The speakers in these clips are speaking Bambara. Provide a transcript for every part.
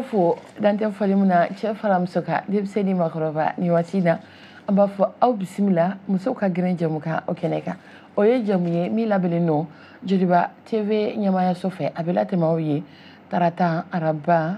Fo dan tɛ foli min na, cɛ fara muso kan, denmisɛnnin ni maakɔrɔba, nin waati in na an b'a fɔ aw bisimila musow ka grin jamu kan o kɛnɛ kan. O ye jamu ye min labɛnnen don Joliba TV ɲɛmaayaso fɛ. A bɛ latɛmɛ aw ye tarata, araba,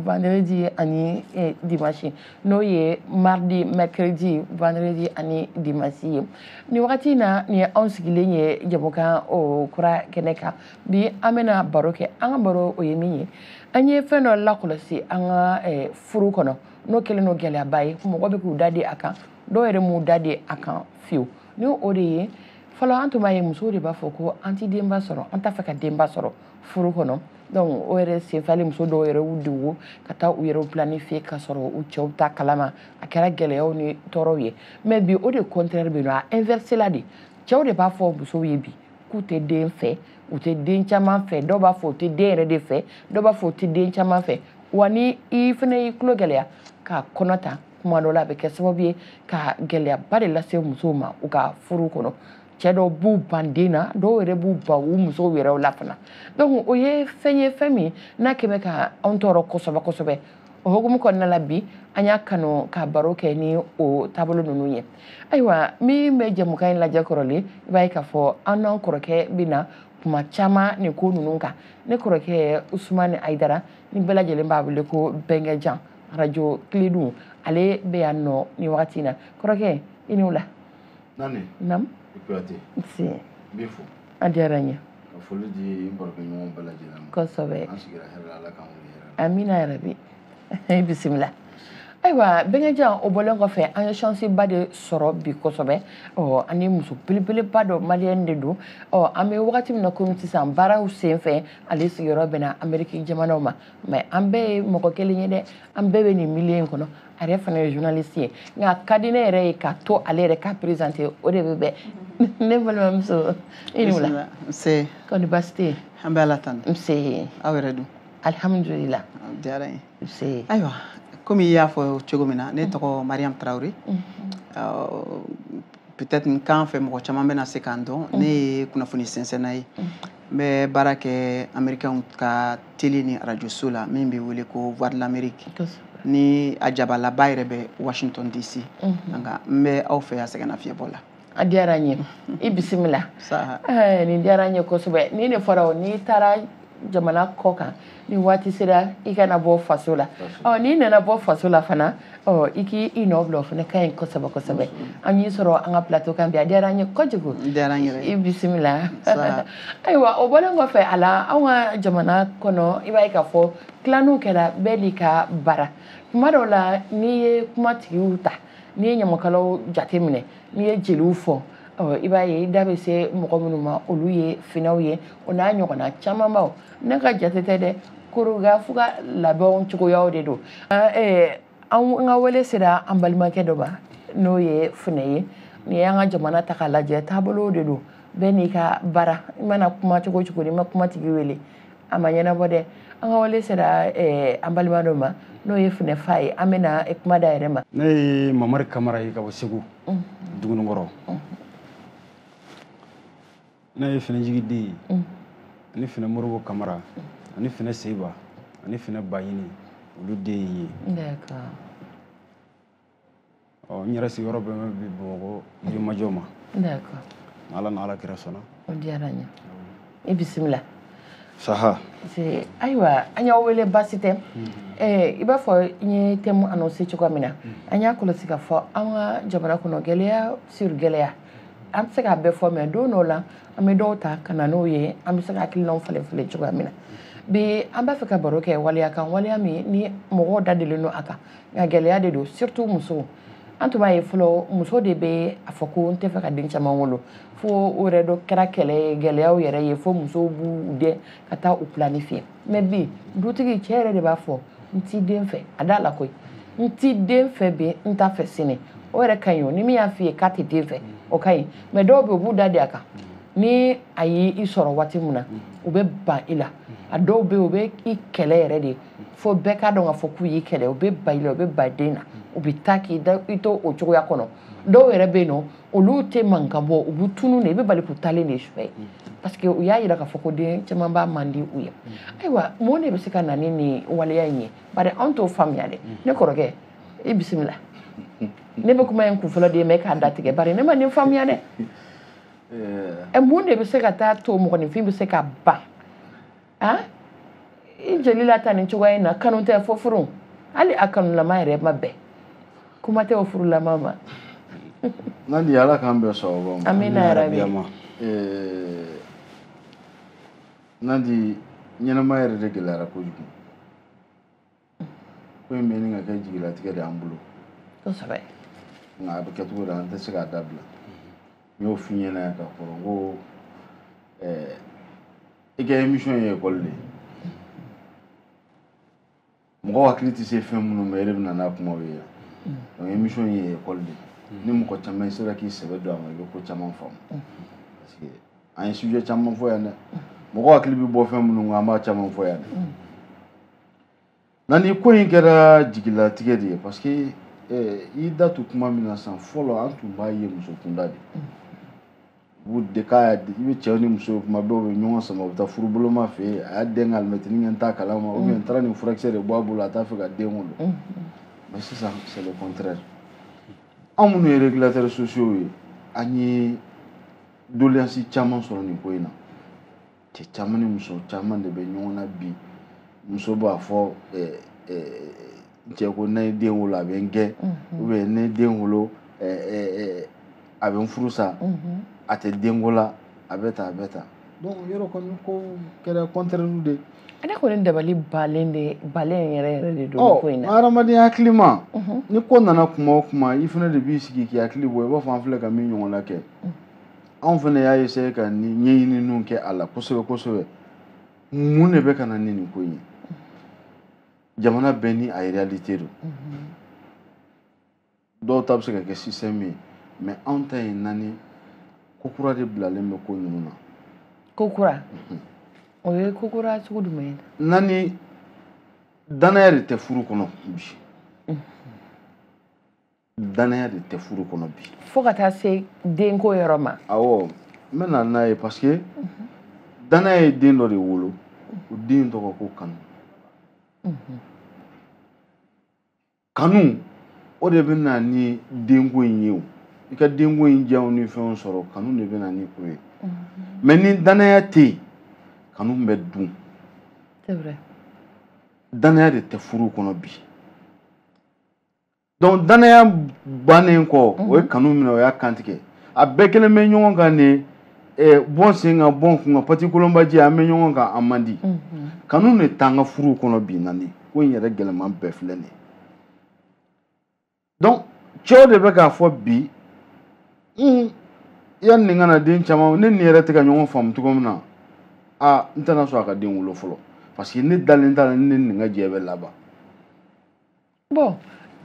vendredi ani dimanche, n'o ye mardi, mercredi, vendredi ani dimanche ye. Nin wagati in na, nin ye anw sigilen ye jamukan o kura kɛnɛ kan. Bi an bɛna baro kɛ. An ka baro o ye min ye, an ye fɛn dɔ lakɔlɔsi an ka furu kɔnɔ, n'o kɛlen don gɛlɛyaba ye. Mɔgɔ bɛ k'u da di a kan, dɔw yɛrɛ m'u da di a kan fiyewu. Ni o de ye, fɔlɔ an tun b'a ye musow de b'a fɔ ko an ti denba sɔrɔ, an t'a fɛ ka denba sɔrɔ furu kɔnɔ. Donc o yɛrɛ senfɛ, hali muso dɔw yɛrɛ y'u degun ka taa u yɛrɛ planifier ka sɔrɔ u cɛw ta kalama. A kɛra gɛlɛyaw ni tɔɔrɔw ye. Mais bi, o de contraire bɛ yen nɔ, a inversé la de. Cɛw de b'a fɔ musow ye bi k'u tɛ den fɛ, u tɛ den caman fɛ. Dɔw b'a fɔ u tɛ den yɛrɛ de fɛ, dɔw b'a fɔ u tɛ den caman fɛ. Wa ni i fana y'i tulo gɛlɛya ka kɔnɔ ta, kuma dɔ la a bɛ kɛ sababu ye ka gɛlɛyaba de lase musow ma u ka furu kɔnɔ. Cɛ dɔw b'u ban den na, dɔw yɛrɛ b'u ban u musow yɛrɛ la fana. Donc o ye fɛn ye, fɛn min n'a kɛ bɛ ka anw tɔɔrɔ kosɛbɛ kosɛbɛ. O hukumu kɔnɔna la, bi an y'a kanu ka baro kɛ ni o taabolo ninnu ye. Ayiwa, min bɛ jɛmukan in lajɛ kɔrɔlen, i b'a ye k'a fɔ an n'an kɔrɔkɛ bɛ na kuma caman nin ko ninnu kan. Ne kɔrɔkɛ Usumani Ayidara, ni bɛɛ lajɛlen b'a wele ko Bɛnkɛjan, radio Kiledun, ale bɛ yan nɔ nin wagati in na. Kɔrɔkɛ, i ni wula. Nani. Nam. I Kuyate. Nse. N b'i fo. A diyara n ye. Ka foli di n barokɛɲɔgɔnw bɛɛ lajɛlen ma. Kosɛbɛ. An sigira hɛrɛ la, Ala k'an wuli hɛrɛ la. Amina yarabi, i bisimila. Ayiwa Bɛnkɛjan, o bɔlen kɔfɛ, an ye chance ba de sɔrɔ bi kosɛbɛ. Ɔ ani muso belebeleba dɔ, maliyɛn de don. Ɔ an bɛ wagati min na komi sisan, baaraw sen fɛ, ale sigiyɔrɔ bɛnna Amérique jamanaw ma. Mais an bɛɛ ye mɔgɔ kelen ye dɛ, an bɛɛ bɛ nin milieu in kɔnɔ. A yɛrɛ fana ye journaliste ye, nka a ka di ne yɛrɛ ye ka to ale yɛrɛ ka présenter, o de bɛ bɛn. Ne balimamuso, i ni wula. Nse. Kɔni baasi tɛ yen? An bɛ Ala tanu. Nse. Aw yɛrɛ dun? Alihamudulila. A diyara n ye. Nse. Ayiwa, komi i y'a fɔ cogo min na, ne tɔgɔ Mariam Tarawele. Peut-être n kan fɛ mɔgɔ caman bɛna se k'an dɔn. Ne ye kunnafoni sɛnsɛnna ye. N bɛ baara kɛ américain ka télé ni radio so la min bɛ wele ko Voix de l'Amérique. Ni a jabalaba yɛrɛ bɛ Washington DC. Nka n bɛ aw fɛ yan sɛgɛnnafiɲɛbɔ la. A diyara n ye, i bisimila. Nin diyara n ye kosɛbɛ. Ni ne fɔra o, n'i taara jamana kɔ kan, ni waati sera i kana bɔ faso la, ɔ n'i nana bɔ faso la fana, ɔ i k'i i nɔ bila, o fana ka ɲi kosɛbɛ kosɛbɛ. An y'i sɔrɔ an ka plateau kan bi, a diyara an ye kojugu. Diyara n yɛrɛ ye. I bisimila. Ayiwa, o bɔlen kɔfɛ a la, anw ka jamana kɔnɔ, i b'a ye k'a fɔ tilaniw kɛra bɛɛ n'i ka baara. Tuma dɔw la, n'i ye kumatigiw ta, n'i ye ɲamakalaw jateminɛ, n'i ye jeliw fɔ, i b'a ye i da bɛ se mɔgɔ minnu ma, olu ye finɛw ye, o n'a ɲɔgɔnna camanbaw. Ne ka jate tɛ dɛ, korogafu ka labɛnw cogoyaw de don. An ka wele sera an balimakɛ dɔ ma, n'o ye funɛ ye. N'i y'an ka jamana ta k'a lajɛ, taabolow de don, bɛɛ n'i ka baara. I mana kuma cogo o cogo, n'i ma kumatigi wele, a ma ɲɛnabɔ dɛ. An ka wele sera an balima dɔ ma, n'o ye funɛ fa ye. An bɛna kuma da yɛrɛ ma. Ne ye Mamari Kamara ye ka bɔ Segu, Dugunikɔrɔ. Ne ye Finɛjigi den ye, ani Finɛ Moribo Kamara, ani Finɛ Seba, ani Finɛ Baɲini, olu den ye. Ɔ n yɛrɛ sigiyɔrɔ bɛn bɛ bi Bamakɔ, Yirimajɔ ma. Ala ni Ala kira sɔnna. O diyara n ye, i bisimila. Saha. Ayiwa, an y'aw wele baasi tɛ. I b'a fɔ n ye thème annoncé cogoya min na, an y'a kɔlɔsi k'a fɔ an ka jamana kɔnɔ, gɛlɛya sur gɛlɛya. An tɛ se k'a bɛɛ fɔ, mais don dɔw la an bɛ dɔw ta ka na n'o ye, an bɛ se ka hakilinaw falen falen cogoya min na. Bi an b'a fɛ ka baro kɛ waleya kan, waleya min ni mɔgɔw da delen don a kan, nka gɛlɛya de don, surtout musow. An tun b'a ye fɔlɔ, muso de bɛ a fɔ ko n tɛ fɛ ka den caman wolo, fo o yɛrɛ dɔ kɛra kɛlɛ ye, gɛlɛyaw yɛrɛ ye, fo musow b'u dɛn ka taa u planifier. Mais bi dutigi cɛ yɛrɛ de b'a fɔ n t'i den fɛ, a da la koyi, n t'i den fɛ bi, n t'a fɛ sini. O yɛrɛ ka ɲi o, ni min y'a f'i ye k'a tɛ den fɛ, o ka ɲi. Mais dɔw bɛ yen, u b'u da di a kan, ni a y'i sɔrɔ waati min na, u bɛ ban i la. A dɔw bɛ yen, u bɛ i kɛlɛ yɛrɛ de, fo bɛɛ k'a dɔn k'a fɔ k'u y'i kɛlɛ. U bɛ ban i la, u bɛ ban den na, u bɛ taa k'i da i to o cogoya kɔnɔ. Dɔw yɛrɛ bɛ yen nɔ, olu tɛ mankan bɔ, u bɛ tunun de, i bɛ bali k'u taalen de sufɛ. Parce que u y'a yira k'a fɔ ko den caman b'a man di u ye. Ayiwa, mun de bɛ se ka na ni nin waleya in ye? Bari anw t'o faamuya dɛ. Ne kɔrɔkɛ, i bisimila. Ne bɛ kuma in kunfɔlɔ de ye, mais k'a datigɛ, bari ne ma nin faamuya dɛ. Mun de bɛ se ka taa to mɔgɔninfin bɛ se ka ban i jeli la tan nin cogoya in na? Kanu tɛ fo furu, hali a kanulama yɛrɛ ma bɛn, kuma tɛ o furulama ma. Nandi, Ala k'an bɛn sababa ma. Amina yarabi. Nandi, ɲɛnamaya yɛrɛ de gɛlɛyara kojugu. Ko in bɛ ɲini ka kɛ jigilatigɛ de y'an bolo. Kosɛbɛ. Nka a bɛ kɛ cogo di, an tɛ se k'a dabila. N y'o f'i ɲɛna ka kɔrɔ n ko i ka émission ye école de ye. Mɔgɔw hakili tɛ se fɛn minnu ma, e de bɛ na n'a kumaw ye yan. Donc émission ye école de ye. Ni mɔgɔ caman sera k'i sɛbɛ don a ma, i bɛ ko caman faamu. Parce que an ye sujet caman fɔ yan dɛ. Mɔgɔw hakili bɛ bɔ fɛn minnu kan, an b'a caman fɔ yan dɛ. Na ni ko in kɛra jigilatigɛ de ye, parce que i da to kuma min na sisan, fɔlɔ an tun b'a ye muso kunda de. U de k'a i bɛ cɛw ni musow kuma bɛɛ, u bɛ ɲɔgɔn sama, u bɛ taa furuboloma fɛ yen, a y'a den ka alimɛtinin kɛ n t'a kalama, ou bien n taara nin furakisɛ de bɔ a bolo, a t'a fɛ ka den wolo. Mais sisan c'est le contraire. Anw minnu ye régulateurs sociaux ye, an ye doléance caman sɔrɔ nin ko in na. Cɛ caman ni muso caman de bɛ ɲɔgɔn na bi. Muso b'a fɔ cɛ ko ne ye den wolo a bɛ n gɛn, ou bien ne ye den wolo a bɛ n furu sa, a tɛ denko la, a bɛ tan a bɛ tan. Donc yɔrɔ kɔni ko kɛra contraire de. Ne kɔni dabali balen de, balen yɛrɛ yɛrɛ de don ko in na. Hadamadenya hakilima, ni ko nana kuma o kuma, i fana de b'i sigi k'i hakili bɔ, i b'a fɔ an filɛ ka min ɲɔgɔnna kɛ. Anw fana y'a essayer ka nin ɲɛɲininiw kɛ a la kosɛbɛ kosɛbɛ. Mun de bɛ ka na ni nin ko in ye? Jamana bɛɛ ni a réalité don. Dɔw ta bɛ se ka kɛ système ye, mais anw ta ye naani, ko kura de bilalen bɛ ko ninnu na. Ko kura? O ye ko kura sugu jumɛn ye? Naani, danaya de tɛ furu kɔnɔ bi. Danaya de tɛ furu kɔnɔ bi. Fo ka taa se denko yɔrɔ ma. Awɔ, n bɛ na n'a ye, parce que danaya ye den dɔ de wolo, o den tɔgɔ ko kanu. Kanu, o de bɛ na ni denko in ye o. I ka denko in diyaw ni fɛnw sɔrɔ, kanu de bɛ na ni o ye. Mais ni danaya tɛ yen, kanu bɛ dun. C'est vrai. Danaya de tɛ furu kɔnɔ bi. Donc danaya bannen kɔ, o ye kanu minɛ, o y'a kantigɛ. A bɛɛ kelen bɛ ɲɔgɔn kan de, bɔn sen kan, bɔn kun kan, pati kolonbaji, an bɛ ɲɔgɔn kan, an man di. Kanu de t'an ka furu kɔnɔ bi nani. Ko in yɛrɛ gɛlɛman bɛɛ filɛ nin ye. Donc cɛw de bɛ k'a fɔ bi, yanni nin ka na den caman, ne nin yɛrɛ tɛ ka ɲɔgɔn faamu cogo min na, aa n tɛna sɔn a ka den wolo fɔlɔ, parce que ne dalen t'a la ni ne nin ka jɛ bɛ laban. Bon,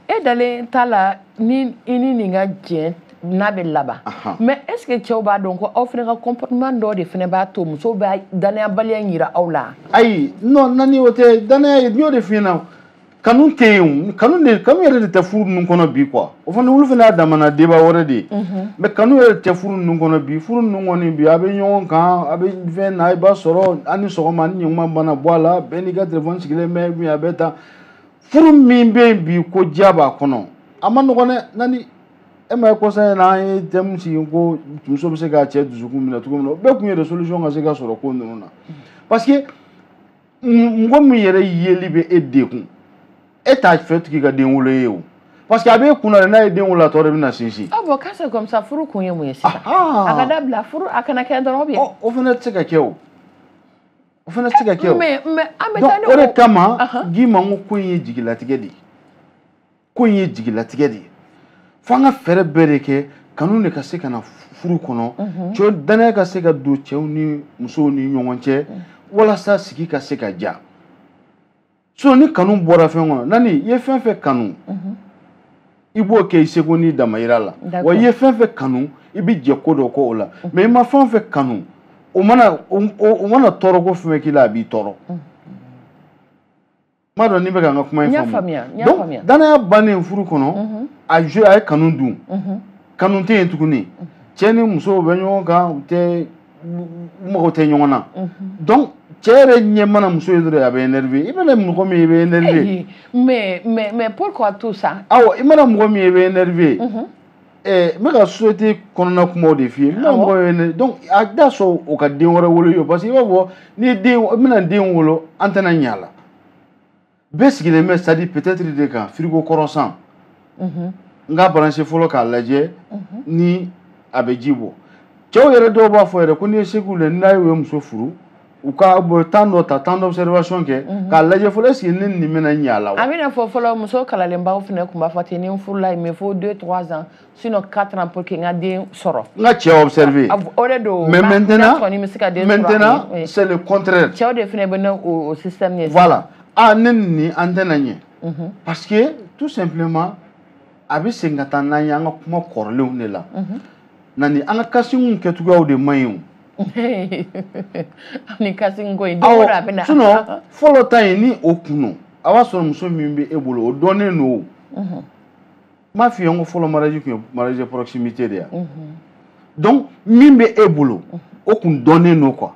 e dalen t'a la ni i ni nin ka jɛ n'a bɛ laban. Mais est ce que cɛw b'a dɔn ko aw fana ka comportement dɔ de fana b'a to musow bɛ danayabaliya in yira aw la? Ayi, non, nani o tɛ danaya ye, n y'o de f'i ɲɛna. Kanu tɛ yen, kanu yɛrɛ de tɛ furu ninnu kɔnɔ bi quoi. O fana olu fana y'a damana débat wɛrɛ de ye. Mais kanu yɛrɛ tɛ furu ninnu kɔnɔ bi. Furu ninnu kɔni bi, a bɛ ɲɔgɔn kan, a bɛ fɛn na, i b'a sɔrɔ an ni sɔgɔma ni ɲuman banna bɔ a la, bɛɛ n'i ka téléphone sigilen bɛ, a bɛ tan. Furu min bɛ yen bi ko diya b'a kɔnɔ, a ma nɔgɔn dɛ. Nani e ma ye kɔsa in na, an ye thème sigi ko muso bɛ se k'a cɛ dusukun minɛ cogo min na, o bɛɛ kun ye de solution ka se ka sɔrɔ ko ninnu na. Parce que mɔgɔ min yɛrɛ yeli bɛ e degun, e t'a fɛ tigi ka den wolo ye o, parce que a b'e kunna de, n'a ye den wolo a tɔ de bɛna sinsin. Ah bon, quand c'est comme ça, furu kun ye mun ye sisan? A ka dabila furu, a kana kɛ dɔrɔn bien. O fana tɛ se ka kɛ o. O fana tɛ se ka kɛ o. Mais an bɛ taa ni o de kama Guy ma n ko in ye jigilatigɛ de ye. Ko in ye jigilatigɛ de ye. F'an ka fɛɛrɛ bɛɛ de kɛ kanu de ka se ka na furu kɔnɔ, cɛw danaya ka se ka don cɛw ni musow ni ɲɔgɔn cɛ, walasa sigi ka se ka diya. Sinon ni kanu bɔra fɛn kɔnɔ, nani i ye fɛn fɛn kanu, i b'o kɛ i seko n'i damayira la. Wa i ye fɛn fɛn kanu, i bɛ jɛ ko dɔ kɔ o la. Mais i ma fɛn fɛn kanu, o mana tɔɔrɔ ko fɛn k'i la, a b'i tɔɔrɔ. N b'a dɔn n'i bɛ ka n ka kuma in faamu. Donc danaya bannen furu kɔnɔ, a ye kanu dun. Kanu tɛ yen tuguni. Cɛ ni musow bɛ ɲɔgɔn kan, u tɛ U mago tɛ ɲɔgɔn na. Donc cɛ yɛrɛ ɲɛ mana muso ye dɔrɔn, a bɛ énervé. I mana mɔgɔ min ye, i bɛ énervé. Mais pourquoi tout ça? Awɔ, i mana mɔgɔ min ye, i bɛ énervé. N bɛ ka société kɔnɔna kumaw de f'i ye. N bɛna mɔgɔ ye, donc a da sɔn o ka den wɛrɛ wolo ye, parce que i b'a fɔ n'i ye den, i bɛna den wolo, an tɛna ɲɛ a la. Bɛɛ sigilen bɛ, c'est à dire peut-être de kan frigo kɔrɔ san. N k'a branché fɔlɔ k'a lajɛ ni a bɛ ji bɔ. Cɛw yɛrɛ dɔw b'a fɔ yɛrɛ ko n'i ye Seku lajɛ, n'a ye muso furu, u ka temps dɔ ta, temps d'observation kɛ k'a lajɛ fɔlɔ, est ce que ne nin bɛna ɲɛ a la wa? A bɛna fɔ fɔlɔ, muso kalanlenbaw fana tun b'a fɔ ten, ni n furula, il me faut 2 3 ans, sinon 4 ans pour que n ka den sɔrɔ. N ka cɛ observer. O de don. Mais maintenant, c'est le contraire. Cɛw de fana bɛ na o système ye. Voilà. Ah, ne ni an tɛna ɲɛ. Parce que tout simplement, a bɛ segin ka taa n'an ye an ka kuma kɔrɔlenw de la. Na ni an ka casting kɛcogoyaw de man ɲi o. Ni casting ko in, don o don a bɛ na. Sinon fɔlɔ ta in ni o kun don, a b'a sɔrɔ muso min bɛ e bolo, o dɔnnen don o. N m'a f'i ye n ko fɔlɔ mariage tun ye mariage de proximité de ye. Donc min bɛ e bolo, o kun dɔnnen don quoi.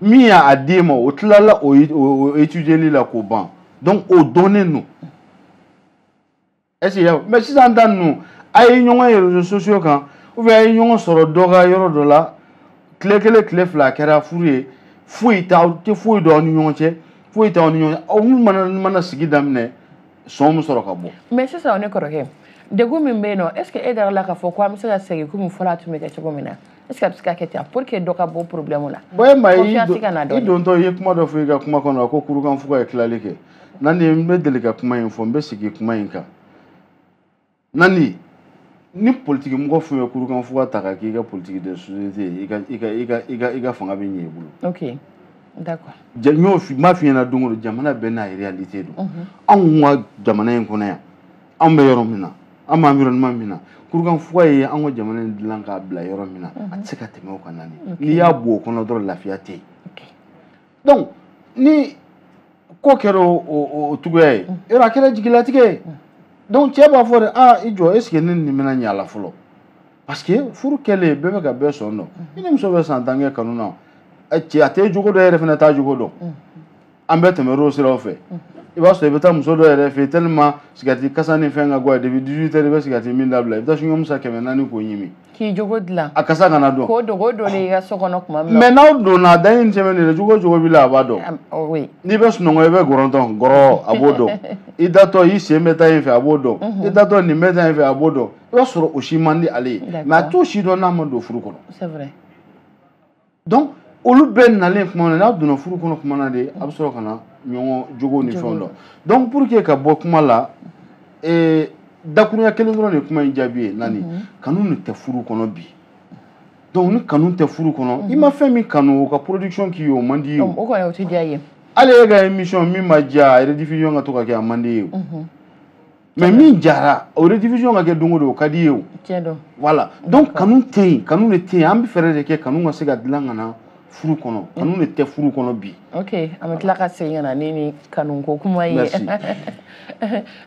Min y'a d'e ma, o tilala o étudier la k'o ban. Donc o dɔnnen don. Est-ce que y'a, mais sisan ta ninnu, a ye ɲɔgɔn ye réseaux sociaux kan, ou bien a ye ɲɔgɔn sɔrɔ dɔ ka yɔrɔ dɔ la, tile kelen tile fila, a kɛra furu ye, foyi t'aw tɛ foyi dɔn aw ni ɲɔgɔn cɛ, foyi t'aw ni ɲɔgɔn cɛ. Aw mana sigi daminɛ, sɔn bɛ sɔrɔ ka bɔ. Mais sisan ne kɔrɔkɛ, degun min bɛ yen nɔ, est ce que e dara la k'a fɔ ko an bɛ se ka segin komi fɔlɔ a tun bɛ kɛ cogo min na? Est ce que a bɛ se ka kɛ ten pour que dɔ ka bɔ problème la? Bon, e ma ye, i dontɔ i ye kuma dɔ fɔ i ka kuma kɔnɔ ko kurukan fuga ye tilali kɛ. Nani, n bɛ deli ka kuma in fɔ, n bɛ segin kuma in kan. Nani, ni politique mɔgɔ fɛn ye kurukan fuga ta ka k'i ka politique de société ye, i ka fanga bɛ ɲɛ i bolo. Ok, d'accord. N y'o n b'a f'i ɲɛna don o don, jamana bɛɛ n'a réalité don. Anw ka jamana in kɔnɔ yan, anw bɛ yɔrɔ min na, an bɛ environnement min na, kurukan fuga ye an ka jamana in dilan k'a bila yɔrɔ min na, a tɛ se ka tɛmɛ o kan. Nani, n'i y'a bɔ o kɔnɔ dɔrɔn, lafiya tɛ yen. Donc ni ko kɛra o cogoya ye, yɔrɔ a kɛra jigilatigɛ ye. Donc cɛ b'a fɔ de, ah, i jɔ, est ce que ne nin bɛna ɲɛ a la fɔlɔ? Parce que furu kɛlen, bɛɛ bɛ ka bɛɛ sɔn dɔn. I ni muso bɛ san 10 kɛ kanu na, cɛ a tɛ jogo dɔ, yɛrɛ fana t'a jogo dɔn. An bɛɛ tɛmɛr'o siraw fɛ. I b'a sɔrɔ i bɛ taa muso dɔ yɛrɛ fɛ yen, tellement sigɛriti kasa ni fɛn ka go ye, depuis 18 heures i bɛ sigɛriti min dabila, i bɛ taa suɲɛmu san 400 k'o ɲimi. K'i jogo dilan. A kasa kana dɔn. K'o dogo dolen i ka so kɔnɔ tuma min na. Mais n'aw donna, a dan ye sɛbɛn de la, jogo o jogo b'i la, a b'a dɔn. N'i bɛ sunɔgɔ, i bɛ gɔrɔntɔn gɔrɔ, a b'o dɔn. I datɔ, i sen bɛ taa yen fɛ, a b'o dɔn. I datɔ, nin bɛ taa yen fɛ, a b'o dɔn. I b'a sɔrɔ o si man di ale ye. Mais a t'o si dɔn n'a ma don furu kɔnɔ. C'est vrai. Donc olu bɛɛ nalen tuma min na, n'a donna furu kɔnɔ tuma na de, a bɛ sɔrɔ ka na ɲɔgɔn jogo ni fɛnw dɔn. Donc pour que ka bɔ kuma la, dakurunya kelen dɔrɔn de kuma in jaabi ye. Nani, kanu nin tɛ furu kɔnɔ bi. Donc ni kanu tɛ furu kɔnɔ, i ma fɛn min kanu, o ka production k'i ye, o man di ye. O kɔni o tɛ diya i ye. Hali e ka émission min ma diya, a rediffusion ka to ka kɛ, a man di ye o. Mais min jara, o rediffusion ka kɛ don o don, o ka di ye o. Tiɲɛ don. Voilà. Donc kanu tɛ yen, kanu de tɛ yen. An bɛ fɛɛrɛ de kɛ kanu ka se ka dilan ka na furu kɔnɔ. Kanu de tɛ furu kɔnɔ bi. Ok, an bɛ tila ka segin ka na ni kanu ko kuma ye. Merci.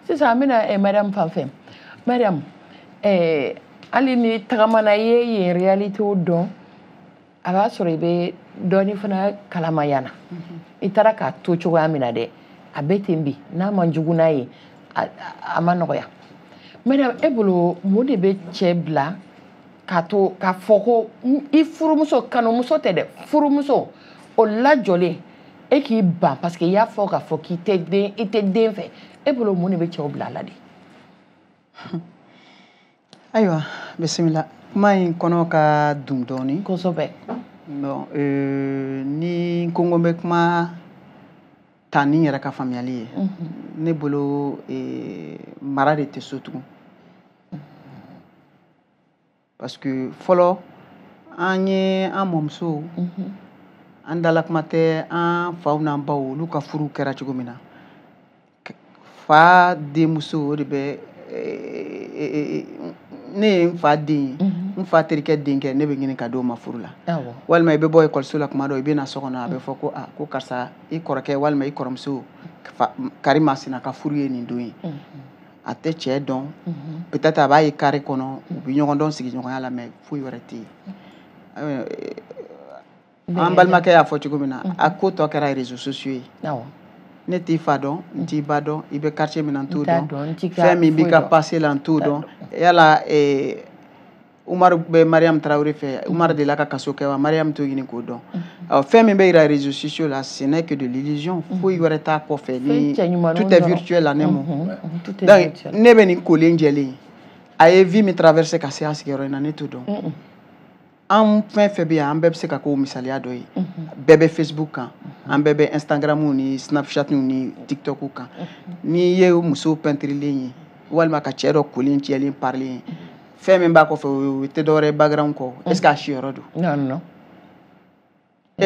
Sisan an bɛna Mariam fan fɛ. Mariam, hali ni tagamana i ye yen réalité dɔn, a b'a sɔrɔ i bɛ dɔɔnin fana kalama yan na. I taara k'a to cogoya min na dɛ, a bɛ ten bi, n'a man jugu n'a ye, a ma nɔgɔya. Mariam, e bolo mun de bɛ cɛ bila k'a to k'a fɔ ko i furumuso, kanumuso tɛ dɛ, furumuso o lajɔlen, e k'i ban parce que i y'a fɔ k'a fɔ k'i tɛ den, i tɛ den fɛ, e bolo mun de bɛ cɛw bila a la de? Ayiwa, bisimila. Kuma in kɔnɔ ka dun dɔɔni. Kosɛbɛ. Bon, ni ko n bɛ kuma ta ni n yɛrɛ ka faamuyali ye, ne bolo mara de tɛ so tugun. Parce que fɔlɔ, an ye an mɔmusow, an dala kuma tɛ, an faw n'an baw, olu ka furu kɛra cogo min na, fa denmuso o de bɛ, ne ye n fa den ye, n fa terikɛ denkɛ, ne bɛ ɲini ka d'o ma furu la. Walima i bɛ bɔ ekɔliso la kuma dɔ, i bɛ na so kɔnɔ, a bɛ fɔ ko aa, ko karisa i kɔrɔkɛ walima i kɔrɔmuso kari masina ka furu ye nin don ye. A tɛ cɛ dɔn, peut-être a b'a ye carré kɔnɔ, u bɛ ɲɔgɔn dɔn sigiɲɔgɔnya la, mais foyi wɛrɛ tɛ yen. An balimakɛ y'a fɔ cogo min na, a ko tɔ kɛra réseaux sociaux ye. Ne t'i fa dɔn, n t'i ba dɔn, i bɛ quartier min na n t'o dɔn, fɛn min b'i ka passé la n t'o dɔn. Yala Umaru bɛ Mariam Traoré fɛ, Umaru delila ka kaso kɛ wa? Mariam t'o ɲini k'o dɔn. Fɛn min bɛ yira réseaux sociaux la, ce n'est que de l'illusion, foyi wɛrɛ t'a kɔfɛ, ni tout est virtuel en un mot. Donc ne bɛ nin kolen jɛlen, a ye vie min traversé ka se a sigiyɔrɔ in na, ne t'o dɔn. An fɛn fɛn bɛ yan, an bɛɛ bɛ se ka k'o misaliya dɔ ye. Bɛɛ bɛ Facebook kan, an bɛɛ bɛ Instagram ni Snapchat ni TikTok kan. N'i ye muso pɛntirilen ye walima ka cɛ dɔ kolen jɛlen parilen ye, fɛn min b'a kɔfɛ o tɛ dɔwɛrɛ ye background kɔ. Est ce que a siyɔrɔ don? Non, non.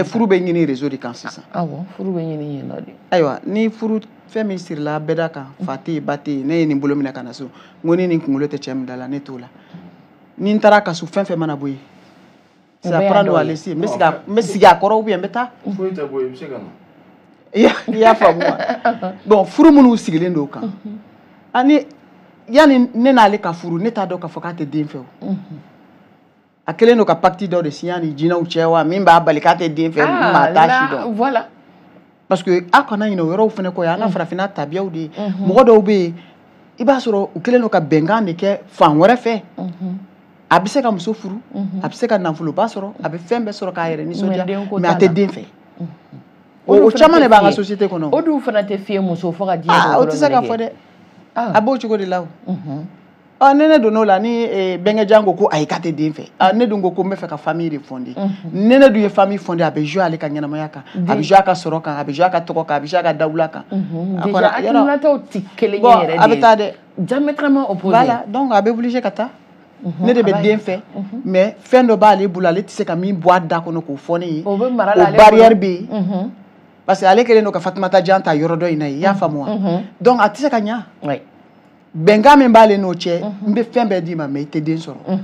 Furu bɛ ɲini réseau de kan sisan. Awɔ, furu bɛ ɲini yen nɔ de. Ayiwa, ni furu fɛn min sirila bɛda kan, fa tɛ yen, ba tɛ yen, ne ye nin bolo minɛ ka na so, n ko ni nin kunkolo tɛ cɛ min da la, ne t'o la. Ni n taara ka so, fɛn fɛn mana bɔ yen, c'est à prendre ou à laisser. N bɛ sigi a kɔrɔ ou bien n bɛ taa. Foyi tɛ bɔ yen, i bɛ se ka na. I y'a faamu wa? Bon, furu minnu sigilen don o kan, ani yanni ne n'ale ka furu, ne t'a dɔn k'a fɔ k'a tɛ den fɛ o. A kɛlen don ka pacte dɔ de signé ani jinɛw cɛ wa, min b'a bali k'a tɛ den fɛ, maa t'a si dɔn. Voilà. Parce que aw kana ɲinɛ o yɔrɔw fana kɔ, an ka farafinna tabiyaw de ye. Mɔgɔ dɔw bɛ yen, i b'a sɔrɔ u kɛlen don ka bɛnkan de kɛ fan wɛrɛ fɛ. A bɛ se ka muso furu, a bɛ se ka nafoloba sɔrɔ, a bɛ fɛn bɛɛ sɔrɔ k'a yɛrɛ nisɔndiya, mais a tɛ den fɛ. O caman de b'an ka société kɔnɔ. O dun fana tɛ f'i ye muso fo ka diɲɛ don. O tɛ se ka fɔ dɛ. A b'o cogo de la o. Ɔ, ne donn'o la ni bɛnkɛjan ko ko ayi k'a tɛ den fɛ, ne dun ko ko n bɛ fɛ ka famille de fonder. Ni ne dun ye famille fonder, a bɛ jouer ale ka ɲɛnamaya kan, a bɛ jouer a ka sɔrɔ kan, a bɛ jouer a ka tɔgɔ kan, a bɛ jouer a ka dawula kan. Déjà hakilinataw tɛ kelen ye yɛrɛ de. A bɛ taa dɛ. Diamétralement opposé. Voilà, donc a bɛ obligé ka taa. Ne de bɛ den fɛ, mais fɛn dɔ b'ale bolo, ale tɛ se ka min bɔ a da kɔnɔ k'o fɔ ne ye. O bɛ mara la ale bolo. O barrière bɛ yen. Parce que ale kɛlen don ka Fatumata Jan ta yɔrɔ dɔ in na yen, i y'a faamu wa? Donc a tɛ se ka ɲa. Bɛnkan min b'ale n'o cɛ, n bɛ fɛn bɛɛ d'i ma, mais i tɛ den sɔrɔ.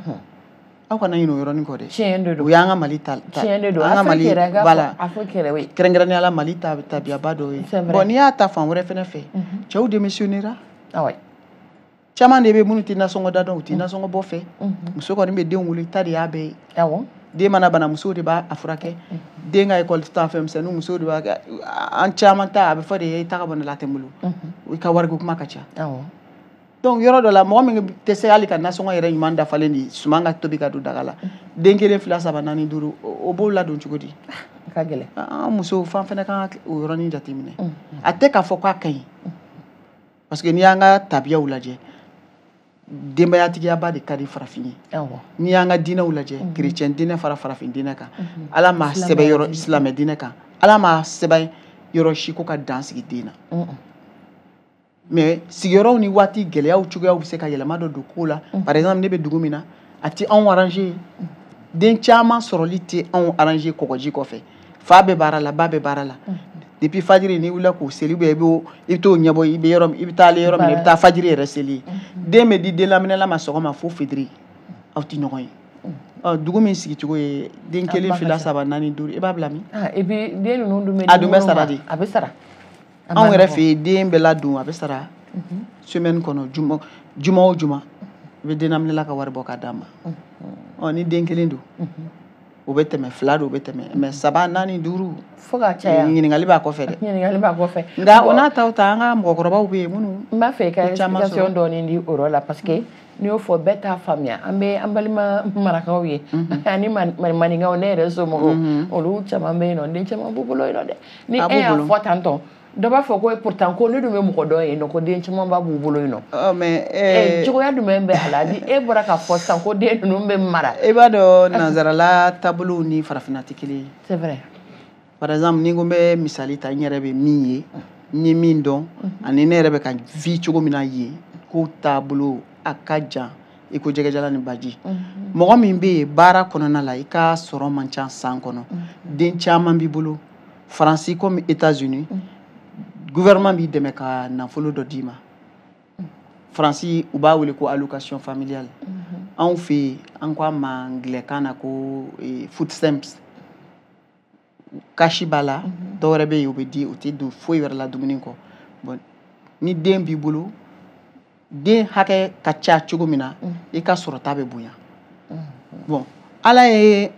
Aw kana ɲinɛ o yɔrɔnin kɔ dɛ. Tiɲɛ de don. O y'an ka Mali ta. Tiɲɛ de don. An ka Mali, voilà. Afrique yɛrɛ, oui. Kɛrɛnkɛrɛnnenya la Mali ta tabiyaba dɔ ye. Bon, n'i y'a ta fan wɛrɛ fɛnɛ fɛ, cɛw démissionnera. Ah ouais. Caman de bɛ minnu tɛ nasɔngɔ da dɔn, u tɛ nasɔngɔ bɔ fɛ. Muso kɔni bɛ den wolo, i ta de y'a bɛɛ ye. Awɔ. Den mana bana, musow de b'a furakɛ. Den ka école ta fɛn misɛnninw, musow de b'a kɛ. An caman ta, a bɛ fɔ de i ta ka bɔ ne la, a tɛ n bolo. I ka wariko kuma ka ca. Awɔ. Donc yɔrɔ dɔ la, mɔgɔ min tɛ se hali ka nasɔngɔ yɛrɛ ɲuman dafalen di, suman ka tobi ka don daga la, den kelen, fila, saba, naani, duuru, o b'o ladon cogo di? A ka gɛlɛn. An musow fan fɛnɛ kan ka o yɔrɔnin jateminɛ. A tɛ k'a fɔ k'a ka ɲi, parce que n'i y'an ka tabiyaw lajɛ, denbayatigiyaba de ka di farafin ye. N'i y'an ka diinɛw lajɛ, chrétien diinɛ fara farafin diinɛ kan, Ala m'a sɛbɛn yɔrɔ, silamɛ diinɛ kan, Ala m'a sɛbɛn yɔrɔ si ko ka dan sigi den na. Mais sigiyɔrɔw ni waati gɛlɛyaw cogoyaw bɛ se ka yɛlɛma dɔ don ko la. Par exemple, ne bɛ dugu min na, a tɛ anw arranger. Den caman sɔrɔli tɛ anw arranger kɔgɔji kɔfɛ. Fa bɛ baara la, ba bɛ baara la. Depuis fajiri n'i wulila k'o seli, ou bien i bɛ t'o ɲɛbɔ, i bɛ yɔrɔ, i bɛ taa ale yɔrɔ min na, i bɛ taa fajiri yɛrɛ seli. Den bɛ di den laminɛla ma sɔgɔma fo fitiri, aw tɛ ɲɔgɔn ye. Ɔ, dugu min sigicogo ye den kelen, fila, saba, naani, duuru, i b'a bila min? Et puis den ninnu dun bɛ a dun bɛ sara de. A bɛ sara. Anw yɛrɛ fɛ yen, den bɛ ladon, a bɛ sara semaine kɔnɔ, juma o juma, i bɛ den laminɛla ka wari bɔ k'a d'a ma. Ɔ, ni den kelen don, o bɛ tɛmɛ, fila don, o bɛ tɛmɛ, mais saba, naani, duuru, fo ka caya. Ɲininkali b'a kɔfɛ dɛ. Ɲininkali b'a kɔfɛ. Nka o n'a taw ta, an ka mɔgɔkɔrɔbaw bɛ yen minnu. N b'a fɛ i ka explication dɔɔni di o yɔrɔ la, parce que n'i y'o fɔ bɛɛ t'a faamuya. An bɛ an balima marakaw ye ani maninkaw, ne yɛrɛ somɔgɔw, olu caman bɛ yen nɔ, den caman b'u bolo yen nɔ dɛ. Ni e y'a fɔ tantɔ, dɔ b'a fɔ ko pourtant ko ne dun bɛ mɔgɔ dɔn yen nɔ, ko den caman ba b'u bolo yen nɔ. Mais cogoya jumɛn bɛ a la? Ni e bɔra k'a fɔ sisan ko den ninnu bɛ mara. I b'a dɔn nanzarala taabolow ni farafinna tɛ kelen ye. C'est vrai. Par exemple, ni ko n bɛ misali ta, n yɛrɛ bɛ min ye, n ye min dɔn, ani ne yɛrɛ bɛ ka vie cogo min na yen, ko taabolo a ka jan i ko jɛgɛjalan ni baji. Mɔgɔ min bɛ yen baara kɔnɔna la, i ka sɔrɔ man ca san kɔnɔ, den caman b'i bolo. Faransi comme États-Unis, gouvernement b'i dɛmɛ ka nafolo dɔ d'i ma. Faransi, u b'a wele ko allocation familiale. Anw fɛ yen, an ko a ma anglais-kan na ko food stamps. Kasi b'a la, dɔw wɛrɛ bɛ yen, o bɛ di, o tɛ don foyi wɛrɛ la dumuni kɔ. Bon, ni den b'i bolo, den hakɛ ka ca cogo min na, i ka sɔrɔta bɛ bonya. Bon, Ala ye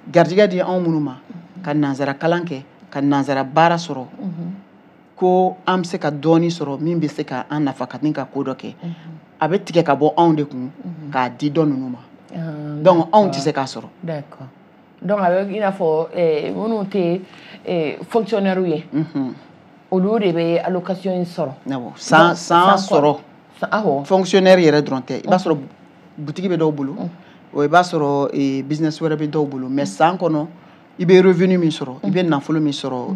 garijɛgɛ di anw minnu ma ka nanzara kalan kɛ, ka nanzara baara sɔrɔ, ko an bɛ se ka dɔɔni sɔrɔ min bɛ se ka an nafa ka ni ka ko dɔ kɛ, a bɛ tigɛ ka bɔ anw de kun k'a di dɔ ninnu ma. Donc anw tɛ se k'a sɔrɔ. D'accord. Donc a bɛ i n'a fɔ minnu tɛ fonctionnaire ye, olu de bɛ allocation in sɔrɔ. Awɔ, san sɔrɔ. Awɔ. Fonctionnaire yɛrɛ dɔrɔn tɛ, i b'a sɔrɔ butigi bɛ dɔw bolo, i b'a sɔrɔ business wɛrɛ bɛ dɔw bolo, mais san kɔnɔ i bɛ revenu min sɔrɔ, i bɛ nafolo min sɔrɔ,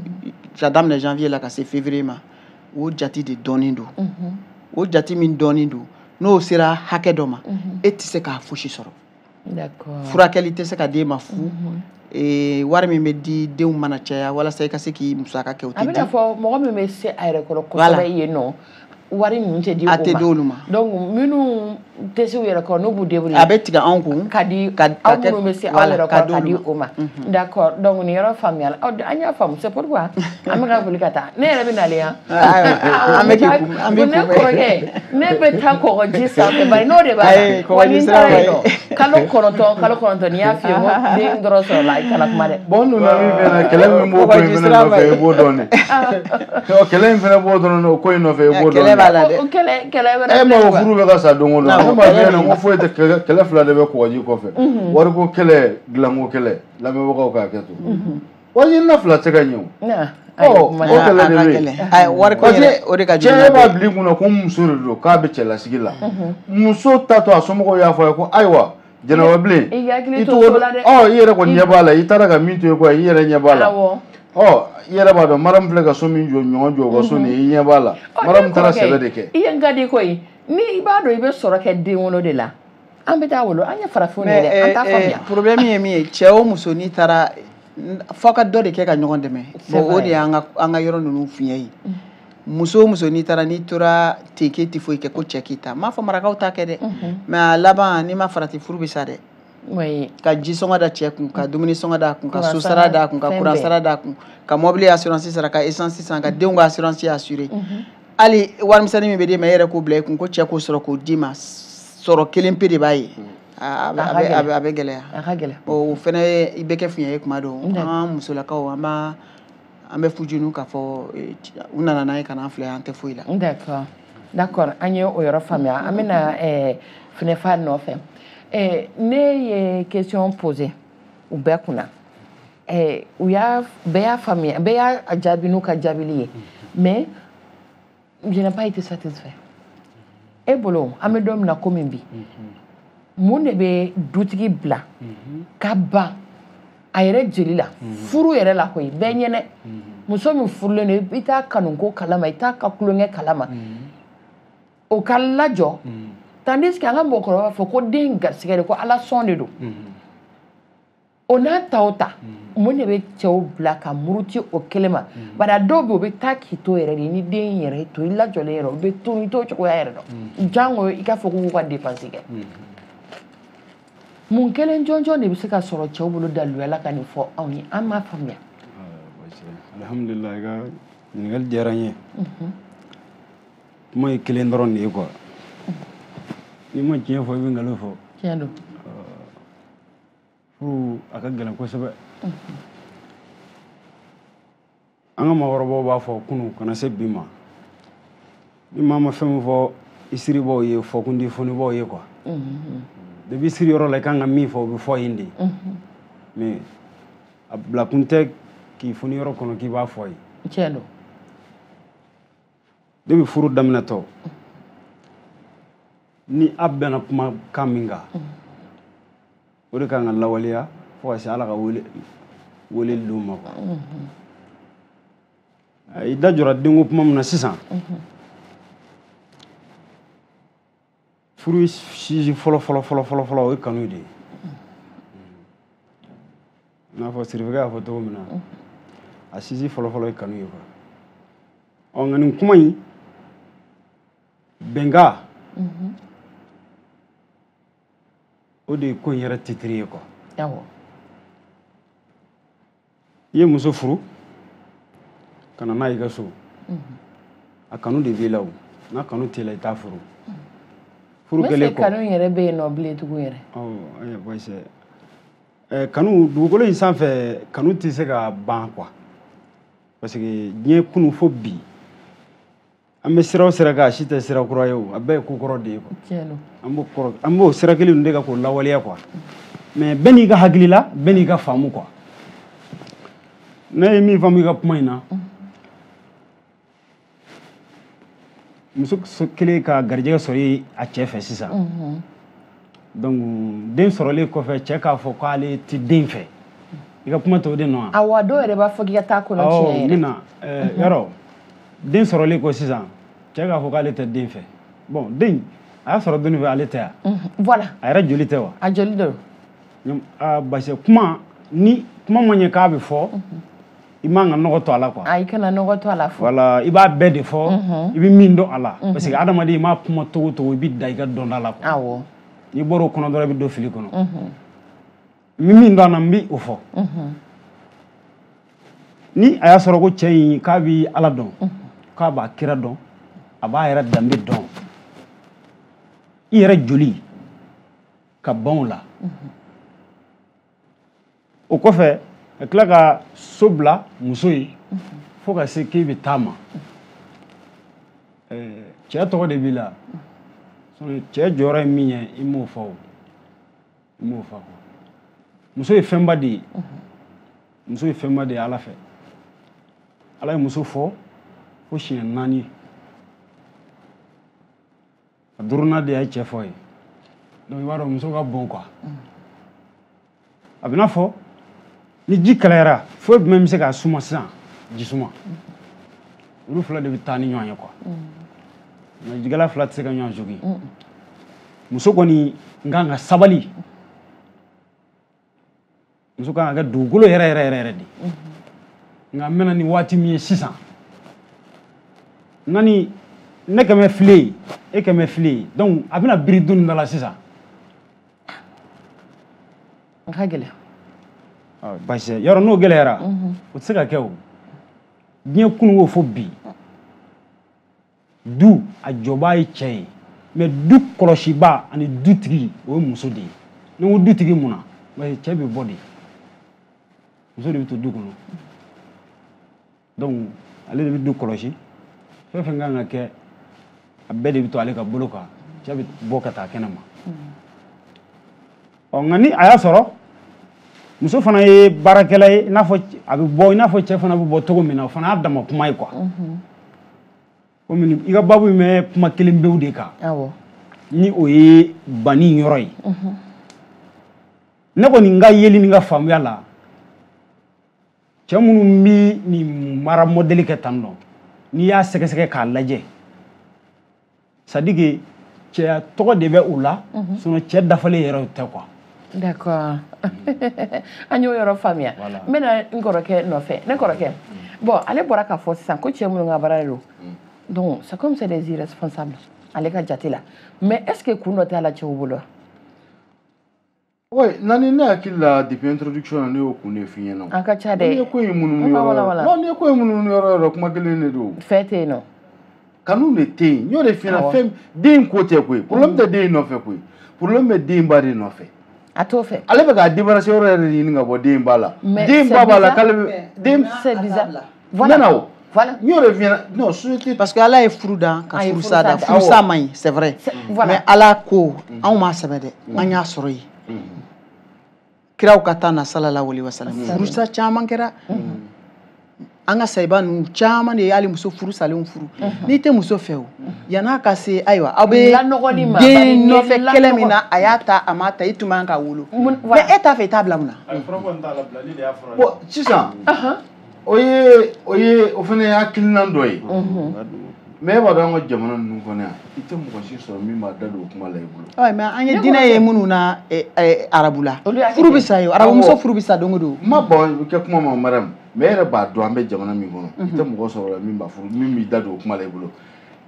ka daminɛ janvier la ka se février ma, o jate de dɔnnen don. O jate min dɔnnen don, n'o sera hakɛ dɔ ma, e tɛ se k'a fosi sɔrɔ. D'accord. Furakɛli tɛ se ka d'e ma fu. Wari min bɛ di denw mana caya walasa i ka se k'i musaka kɛ, o tɛ di. A bɛna fɔ mɔgɔ min bɛ se a yɛrɛ kɔrɔ kosɛbɛ yen nɔ, wari ninnu tɛ di o ma. A tɛ di olu ma. Donc minnu tɛ se u yɛrɛ kɔrɔ, n'u b'u débrouiller. A bɛ tigɛ anw kun. Ka di aw minnu bɛ se aw yɛrɛ kɔrɔ ka di o ma. D'accord. Donc nin yɔrɔ faamuyala. An y'a faamu, c'est pourquoi an bɛ ka boli ka taa. Ne yɛrɛ bɛ nalen yan. An bɛ k'i kun, an b'i kun. Ne kɔrɔkɛ, ne bɛ taa kɔgɔji sanfɛ bari n'o de b'a la. Wa ni n taara yen nɔ, kalo 9 n'i y'a f'i ye ko den dɔrɔn sɔrɔla, i kana kuma dɛ. Bon, n donna min fɛnɛ na, kɛlɛ min b'o ko in fɛnɛ nɔfɛ, i b'o dɔn dɛ. Kɛlɛ in fɛnɛ b'o dɔrɔn o ko in nɔfɛ, i b'o dɔn. Kɛlɛ b'a la dɛ. Kɛlɛ wɛrɛ. E ma ko furu bɛ ka sa don o don. Ne m'a f'i ɲɛna ko foyi tɛ, kɛlɛ fila de bɛ kɔgɔji kɔfɛ. Wariko kɛlɛ, dilanko kɛlɛ, lamɛnbagaw k'a kɛ to. Wari fila tɛ ka ɲɛ o. O kɛlɛ de bɛ yen. Ayi, wariko yɛrɛ o de ka jugu. Cɛ b'a bila i kunna ko muso de don k'a bɛ cɛlasigi la. Muso ta to a somɔgɔw y'a fɔ a ye ko ayiwa Jɛnɛba bilen. I hakili to so la dɛ. I yɛrɛ kɔni ɲɛ b'a la, i taara ka min to yen quoi, i yɛrɛ ɲɛ b'a la. I yɛrɛ b'a dɔn maramu filɛ ka so min jɔ, ɲɔgɔn jɔ o ka so nin, i ɲɛ b'a la. Maramu taara sɛbɛ de kɛ. I ye n ka di koyi, ni i b'a dɔn i bɛ sɔrɔ kɛ den wolo de la, an bɛ taa wolo, an ye farafinw ye dɛ, an t'a faamuya. Problème ye min ye, cɛ o muso n'i taara f'aw ka dɔ de kɛ ka ɲɔgɔn dɛmɛ. Bon, o de y'an ka yɔrɔ ninnu fiɲɛ ye. Muso o muso n'i taara, n'i tora ten k'e tɛ foyi kɛ ko cɛ k'i ta, n m'a fɔ marakaw t'a kɛ dɛ, mais a laban n'i ma farati furu bɛ sa dɛ. Ka ji sɔngɔ da cɛ kun, ka dumuni sɔngɔ da kun, ka so sara da kun, ka kuran sara da kun, ka mobili assurance sara, ka essence san, ka denw ka assurance assurer. Hali warimisɛnnin min bɛ d'e ma, e yɛrɛ k'o bila i kun ko cɛ k'o sɔrɔ k'o d'i ma, sɔrɔ kelen pe de b'a ye. A bɛ gɛlɛya. A ka gɛlɛn. O fɛnɛ i bɛ kɛ fiɲɛ ye kuma dɔw. An musolakaw an bɛ fujunu k'a fɔ u nana n'a ye ka n'an filɛ, an tɛ foyi la. D'accord. D'accord, an ye o yɔrɔ faamuya. An bɛna Finɛfa nɔfɛ. Ne ye question posée u bɛɛ kunna, u y'a bɛɛ y'a faamuya, bɛɛ y'a jaabi n'u ka jaabili ye, mais je n'ai pas été satisfait. E bolo, an bɛ don min na komi bi, mun de bɛ dutigi bila ka ban a yɛrɛ jeli la, furu yɛrɛ la koyi, bɛɛ ɲɛnɛ, muso min furulen don, i t'a kanuko kalama, i t'a ka tulonkɛ kalama, o ka lajɔ. Tandis que an ka mɔgɔkɔrɔba b'a fɔ ko den garisigɛ de, ko ala sɔn de don. O n'a ta o ta, mun de bɛ cɛw bila ka muruti o kelen ma? Bari a dɔw bɛ yen, u bɛ taa k'i to yɛrɛ de, ni den yɛrɛ to i lajɔlen yɛrɛ, u bɛ to i t'o cogoya yɛrɛ dɔn. Jango i k'a fɔ k'u ka dépense kɛ. Mun kelen jɔnjɔn de bɛ se ka sɔrɔ cɛw bolo daluya la ka nin fɔ anw ye, an m'a faamuya. Alhamdulilayi, i ka ɲininkali diyara n ye. Kuma ye kelen dɔrɔn de ye quoi. N'i ma tiɲɛ fɔ, i bɛ nkalon fɔ. Tiɲɛ don. Furu a ka gɛlɛn kosɛbɛ. An ka maakɔrɔbaw b'a fɔ kunun ka na se bi ma, ni maa ma fɛn min fɔ i siribaw ye, fɔkundi fonibaw ye quoi. Depuis siri yɔrɔ la, i kan ka min fɔ, o bɛ fɔ yen de. Mais a bilakun tɛ k'i foni yɔrɔ kɔnɔ k'i b'a fɔ yen. Tiɲɛ don. Depuis furu daminɛtɔ, ni a bɛnna kumakan min kan, o de kan ka lawaleya fo ka se Ala ka weleli don ma quoi. I da jɔra denko kuma min na sisan, furu sisi fɔlɔ fɔlɔ fɔlɔ fɔlɔ fɔlɔ, o ye kanu de ye. I n'a fɔ Sirifikɛ y'a fɔ cogo min na, a sisi fɔlɔ fɔlɔ ye kanu ye quoi. Ɔ nka nin kuma in bɛnkan, o de ye ko in yɛrɛ titiri ye quoi. Awɔ. I ye muso furu ka na n'a y'i ka so, a kanu de b'i la o, n'a kanu t'i la, i t'a furu. Furu kɛlen kɔ, kanu yɛrɛ bɛ yen nɔ bilen tugun yɛrɛ. Awɔ, ayiwa baasi tɛ. Kanu dugukolo in sanfɛ kanu tɛ se ka ban quoi, parce que diɲɛ kunu fo bi an bɛ sira o sira kan, a si tɛ sira kura ye o, a bɛɛ ye ko kɔrɔ de ye quoi. An b'o sira kelen de kan k'o lawaleya quoi, mais bɛɛ n'i ka hakilila, bɛɛ n'i ka faamu quoi. Ne ye min faamu i ka kuma in na, muso kelen ka garijɛgɛ sɔrɔ a cɛ fɛ sisan. Donc den sɔrɔlen kɔfɛ, cɛ k'a fɔ k'ale ti den fɛ, i ka kuma t'o de nɔ wa? Awɔ, dɔw yɛrɛ b'a fɔ k'i ka taa kɔnɔ tiɲɛ yɛrɛ. N bɛna yɔrɔ den sɔrɔlen kɔ sisan, cɛ k'a fɔ k'ale tɛ den fɛ. Bon, den a y'a sɔrɔ donni fɛ, ale tɛ yan. Voilà. A yɛrɛ joli tɛ wa? A joli don. Parce que kuma ni kuma ma ɲɛ k'a bɛ fɔ, i man ka nɔgɔ to a la quoi. I kana nɔgɔ to a la fɔ. Voilà, i b'a bɛɛ de fɔ, i bɛ min dɔn a la. Parce que adamaden i m'a kuma togo togo, i bɛ da i ka dɔnda la quoi. Awɔ. N'i bɔra o kɔnɔ dɔrɔn, i bɛ don fili kɔnɔ. N bɛ min dɔn a la, n bɛ o fɔ. Ni a y'a sɔrɔ ko cɛ in k'a bɛ Ala dɔn, k'a b'a kira dɔn, a b'a yɛrɛ danbe dɔn, i yɛrɛ joli ka ban o la. O kɔfɛ ka tila ka so bila muso ye fo ka se k'e bɛ taa ma. Cɛ tɔgɔ de b'i la, cɛ jɔyɔrɔ ye min ye, i m'o fɔ o, i m'o fɔ quoi. Muso ye fɛnba de ye, muso ye fɛnba de ye Ala fɛ. Ala ye muso fɔ fo siɲɛ 4, a 5nan de y'a cɛ fɔ ye. Donc i b'a dɔn muso ka bon quoi. A bɛ n'a fɔ ni ji kalayara, foyi jumɛn bɛ se k'a suma sisan? Ji suma. Olu fila de bɛ taa ni ɲɔgɔn ye quoi. Nka jigala fila tɛ se ka ɲɔgɔn jogin. Muso kɔni n kan ka sabali, muso kan ka kɛ dugukolo yɛrɛ yɛrɛ yɛrɛ de. Nka n bɛna ni waati min ye sisan, nani ne kɛmɛ file ye, e kɛmɛ file ye, donc a bɛna biri don da la sisan. A ka gɛlɛn. Parce que yɔrɔ n'o gɛlɛyara, o tɛ se ka kɛ o. Diɲɛ kunun ko fo bi, du a jɔba ye cɛ ye, mais du kɔlɔsiba ani dutigi o ye muso de ye. Ni n ko dutigi mun na, parce que cɛ bɛ bɔ de, muso de bɛ to du kɔnɔ. Donc ale de bɛ du kɔlɔsi, fɛn fɛn kan ka kɛ a bɛɛ de bɛ to ale ka bolo kan, cɛ bɛ bɔ ka taa kɛnɛ ma. Ɔ nka ni a y'a sɔrɔ muso fana ye baarakɛla ye, i n'a fɔ a bɛ bɔ, i n'a fɔ cɛ fana bɛ bɔ cogo min na, o fana y'a dama kuma ye quoi. Komi i ka baabu in bɛ kuma kelen pewu de kan. Awɔ. Ni o ye banni yɔrɔ ye. Ne kɔni n ka yeli ni n ka faamuya la, cɛ minnu bɛ nin mara mɔdɛli kɛ tan nɔ, n'i y'a sɛgɛsɛgɛ k'a lajɛ, c'est à dire que cɛya tɔgɔ de bɛ u la, sinon cɛ dafalen yɛrɛ tɛ quoi. D'accord. An y'o yɔrɔ faamuya. N bɛna n kɔrɔkɛ nɔfɛ. Ne kɔrɔkɛ, bon, ale bɔra k'a fɔ sisan ko cɛ minnu ka baara de don. Donc c'est comme c'est des irresponsables ale ka jate la. Mais est-ce que kun dɔ t'a la cɛw bolo wa? Oui, nani ne hakili la depuis introduction na ne y'o kun de f'i ɲɛna. A ka ca dɛ. N'i ye ko in munumunu yɔrɔ yɔrɔ. Non, n'i ye ko in munumunu yɔrɔ yɔrɔ, kuma kelen de don. Fɛ tɛ yen nɔ. Kanu de tɛ yen. N y'o de f'i ɲɛna, fɛn den ko tɛ koyi. Problème tɛ den nɔfɛ koyi. Problème bɛ den ba de nɔfɛ. A t'o fɛ. Ale bɛ k'a débarrasser yɔrɔ yɛrɛ de ɲini ka bɔ den ba la. Den ba b'a la k'ale bɛ den. C'est bizarre. Voilà. Voilà. N y'o de f'i ɲɛna. Non, société. Parce que Ala ye furu dan ka furusa dan. Furusa man ɲi, c'est vrai. Mais Ala ko anw m'a sɛbɛn dɛ, an y'a sɔrɔ yen. Kiraw ka taa na sallallahu alaihi wasallam. Furusa caman kɛra. An ka sayiba ninnu caman de ye hali muso furu salenw furu. N'i tɛ muso fɛ o, yann'a ka se ayiwa aw bɛ den nɔfɛ kɛlɛ min na, a y'a ta a m'a ta, i tun man ka wolo. Mais e t'a fɛ, i t'a bila mun na? Bon, sisan o ye o fana ye hakilina dɔ ye. Mais e b'a dɔn an ka jamana ninnu kɔnɔ yan, i tɛ mɔgɔ si sɔrɔ min b'a da don o kuma la i bolo. Ɔ mais an ye diinɛ ye minnu na arabu la, furu bɛ sa yen, arabu muso furu bɛ sa don o don. N ma ban kɛ kuma ma Mariam, mais e yɛrɛ b'a dɔn an bɛ jamana min kɔnɔ, i tɛ mɔgɔ sɔrɔ la min b'a furu, min b'i da don o kuma la i bolo.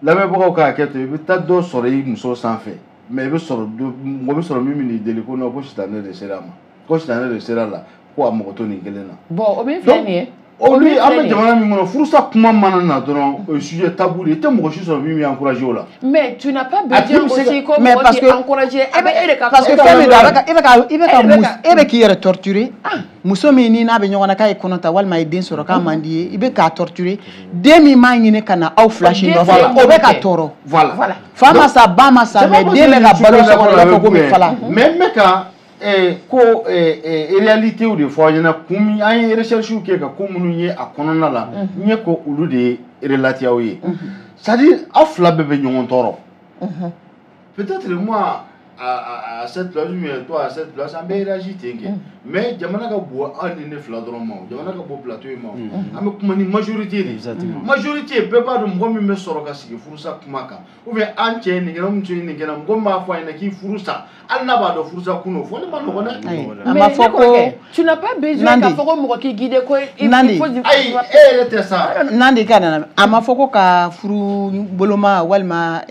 Lamɛnbagaw ka hakɛ to, i bɛ taa dɔ sɔrɔ i muso sanfɛ, mais i bɛ sɔrɔ mɔgɔ bɛ sɔrɔ min bɛ n'i deli ko non, ko sitanɛ de sera a ma, ko sitanɛ de sera a la, ko a mago to nin kelen na. Bon, o min filɛ nin ye. Olu an bɛ jamana min kɔnɔ, furusa kuma mana na dɔrɔn, o ye sujet tabou de ye. I tɛ mɔgɔ si sɔrɔ min bɛ encourager o la. Mais tu n'as pas besoin aussi ko mɔgɔ k'i encourager, a bɛ e de ka. Parce que fɛn min don, a bɛ ka e bɛ ka i bɛ ka e bɛ k'i yɛrɛ torturer. Muso min ni n'a bɛ ɲɔgɔn na k'a ye kɔnɔ ta walima a ye den sɔrɔ k'a man di ye, i bɛ k'a torturer. Den min m'a ɲini ka na aw fila si nɔfɛ, o bɛ ka tɔɔrɔ. Voilà. Fa ma sa, ba ma sa, mais den bɛ ka balo so kɔnɔ, i b'a fɔ ko bɛ fala. Mais n bɛ ka ko réalité de fɔ aw ɲɛna, kun min an ye recherche kɛ ka ko minnu ye a kɔnɔna la, n ye ko olu de ye relaté aw ye. C'est à dire aw fila bɛɛ bɛ ɲɔgɔn tɔɔrɔ. Peut-être moi à cette place, mais toi à cette place, an bɛ réagir ten kɛ. Mais jamana ka bon aw ni ne fila dɔrɔn ma o, jamana ka bon plateau in ma o. An bɛ kuma ni majorité de ye. Majorité bɛɛ b'a dɔn mɔgɔ min bɛ sɔrɔ ka sigi furusa kuma kan, ou bien an cɛ ye nin kɛ, muso ye nin kɛ, mɔgɔ min b'a fɔ a ɲɛna k'i furu sa, hali n'a b'a dɔn furusa kun don, fɔli ma nɔgɔn dɛ. A ma fɔ ko tu n'as pas besoin k'a fɔ ko mɔgɔ k'i guider ko il faut. Ayi, e yɛrɛ tɛ sa. Nandi ka nana, a ma fɔ ko ka furu boloma walima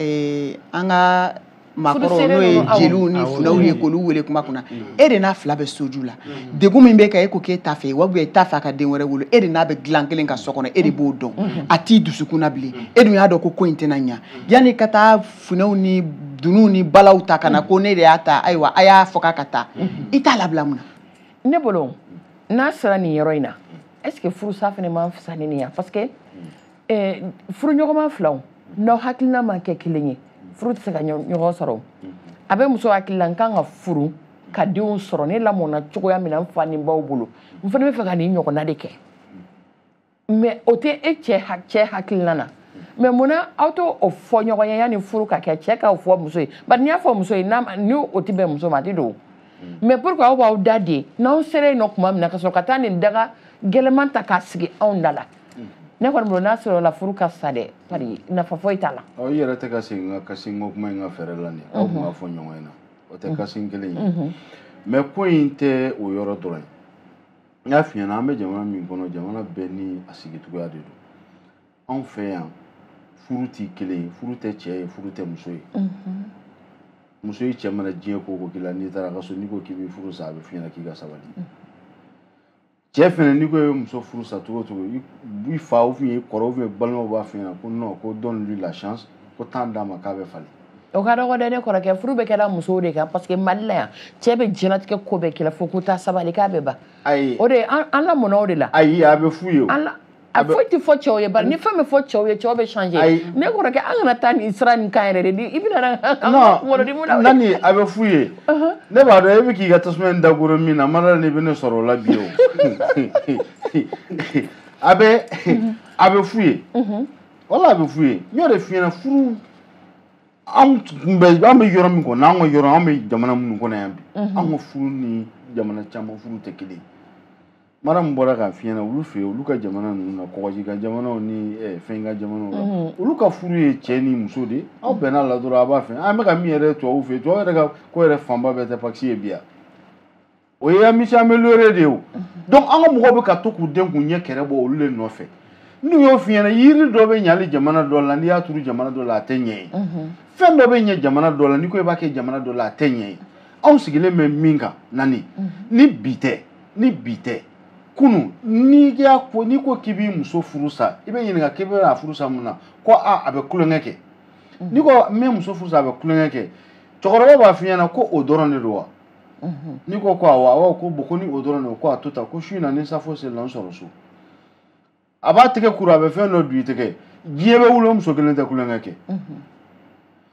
an ka maakɔrɔw n'o ye jeliw ni funɛw ye k'olu wele kuma kunna. E de n'a fila bɛ soju la, degun min bɛ kɛ, e ko k'e t'a fɛ, wa e t'a fɛ a ka den wɛrɛ wolo, e de n'a bɛ dilan kelen ka so kɔnɔ, e de b'o dɔn, a t'i dusukun na bilen, e dun y'a dɔn ko ko in tɛna ɲa. Yanni ka taa funɛw ni dununw ni balaw ta ka na ko ne de y'a ta, ayiwa a y'a fɔ k'a ka taa, i t'a labila mun na? Ne bolo n'a sera nin yɔrɔ in na, est ce que furusa fana man fisa ni nin ye? Parce que furuɲɔgɔnma filaw n'aw hakilina ma kɛ kelen ye, furu tɛ se ka ɲɔgɔn sɔrɔ. A bɛ muso hakili la, n kan ka furu ka denw sɔrɔ, ne lamɔnna cogoya min na n fa ni n baw bolo, n fana bɛ fɛ ka nin ɲɔgɔnna de kɛ. Mais o tɛ e cɛ hakilina na. Mais munna aw t'o fɔ ɲɔgɔn ye yanni furu ka kɛ? Cɛ k'aw fɔ muso ye, bari n'i y'a fɔ muso ye, ni o tɛ bɛn muso ma, a tɛ don. Mais pourquoi aw b'aw da de n'aw sera yen nɔ tuma min na, ka sɔrɔ ka taa nin daga gɛlɛman ta k'a sigi anw da la? Ne kɔni bolo n'a sɔrɔ la furu ka sa dɛ, bari nafa foyi t'a la. Ɔ, i yɛrɛ tɛ ka segin ka kasi ko kuma in ka fɛɛrɛ la nin, aw tun b'a fɔ ɲɔgɔn ɲɛna, o tɛ kasi kelen ye. Mais ko in tɛ o yɔrɔ dɔrɔn ye. N y'a f'i ɲɛna, an bɛ jamana min kɔnɔ, jamana bɛɛ ni a sigicogoya de don. Anw fɛ yan, furu t'i kelen ye, furu tɛ cɛ ye, furu tɛ muso ye. Muso ye cɛ mana diɲɛ ko o ko k'i la, n'i taara ka so, n'i ko k'i bɛ furu sa, a bɛ f'i ɲɛna k'i ka sabali. Cɛ fɛnɛ, n'i ko i bɛ muso furu sa cogo o cogo, i fa ou bien i kɔrɔ ou bien balimaw b'a f'i ɲɛna ko non, ko donne lui la chance, ko temps d'a ma k'a bɛ falen. O ka dɔgɔ dɛ, ne kɔrɔkɛ, furu bɛ kɛra musow de kan, parce que Mali la yan, cɛ bɛ diɲɛlatigɛ ko bɛɛ k'i la fo ko taa sabali k'a bɛ ban. Ayi. O de an lamɔnna o de la. Ayi, a bɛ f'u ye o. A foyi tɛ fɔ cɛw ye, bari ni fɛn bɛ fɔ cɛw ye, cɛw bɛ changer. Ne kɔrɔkɛ, an kana taa nin sira nin kan yɛrɛ de, i bɛna na kunkolodimi na. Nani, a bɛ f'u ye. Ne b'a dɔn e bɛ k'i ka tasuma in dagoro min na, ma dala n'i bɛ ne sɔrɔ o la bi o. A bɛ f'u ye. Wala a bɛ f'u ye. N y'o de f'i ɲɛna, furu anw tun bɛ, an bɛ yɔrɔ min kɔnɔ, an ka yɔrɔ, an bɛ jamana minnu kɔnɔ yan bi, an ka furu ni jamana caman furu tɛ kelen ye. Mara min bɔra k'a f'i ɲɛna, olu fɛ yen, olu ka jamana ninnu na, kɔgɔji ka jamanaw ni fɛn ka jamanaw la, olu ka furu ye cɛ ni muso de ye. Aw bɛnna la dɔrɔn, a b'a fɛ. An bɛ ka min yɛrɛ tubabuw fɛ yen, tubabu yɛrɛ ka ko yɛrɛ fanba bɛɛ tɛ pakisi ye bi yan. O ye mission améliorée de ye o. Donc an ka mɔgɔw bɛ ka to k'u den k'u ɲɛ kɛrɛ bɔ olu de nɔfɛ. N'u y'o f'i ɲɛna, yiri dɔ bɛ ɲali jamana dɔ la, n'i y'a turu jamana dɔ la, a tɛ ɲɛ ye. Fɛn dɔ bɛ ɲɛ jamana dɔ la, n'i ko i b'a kɛ jamana dɔ la, a tɛ ɲɛ ye. Anw sigilen bɛ min kan, Nani, ni bi tɛ, ni bi tɛ. Kunu, n'i y'a ko, n'i ko k'i b'i muso furu sa, i bɛ ɲininka k'i bɛna furu sa mun na, ko a bɛ kulonkɛ kɛ. N'i ko n bɛ muso furu sa, a bɛ kulonkɛ kɛ, cɛkɔrɔba b'a f'i ɲɛna ko o dɔrɔn de don wa? N'i ko ko awɔ, a b'a fɔ ko bon, ko ni o dɔrɔn de don, ko a to tan, ko su in na ni safo selila n sɔrɔ so. A b'a tɛgɛ kuru, a bɛ fɛn dɔ don i tɛgɛ, diɲɛ bɛ wuli, o muso kelen tɛ kulonkɛ kɛ.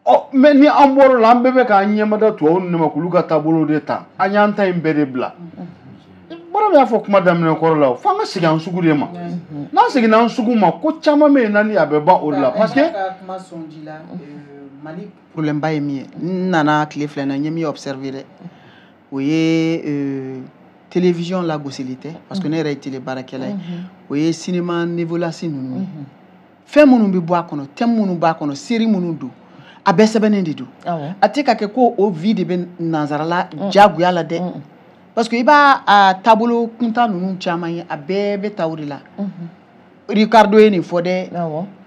Ɔ, mais ni an bɔr'o la, an bɛɛ bɛ k'an ɲɛmada tubabu ninnu ma k'olu ka taabolo de ta, an y'an ta in bɛɛ de bila. Bɔra min y'a fɔ kuma daminɛ kɔrɔ la, f'an ka segin an sugu de ma. N'an seginna an sugu ma, ko caman bɛ yen nani a bɛ ban o de la, parce que. Kuma sɔn ji la, Mali problème ba ye min ye, n nana tile fila in na, n ye min observer dɛ, o ye télévision lagosili tɛ, parce que ne yɛrɛ ye télé baarakɛla ye, o ye cinéma nivelasi ninnu ye. Fɛn minnu bɛ bɔ a kɔnɔ, thème minnu b'a kɔnɔ, série minnu don, a bɛɛ sɛbɛnnen de don. A tɛ ka kɛ ko o vie de bɛ nanzarala diyagoya la dɛ. Parce que i b'a a taabolo kuntan ninnu caman ye, a bɛɛ bɛ ta o de la. Ricardo ye nin fɔ dɛ,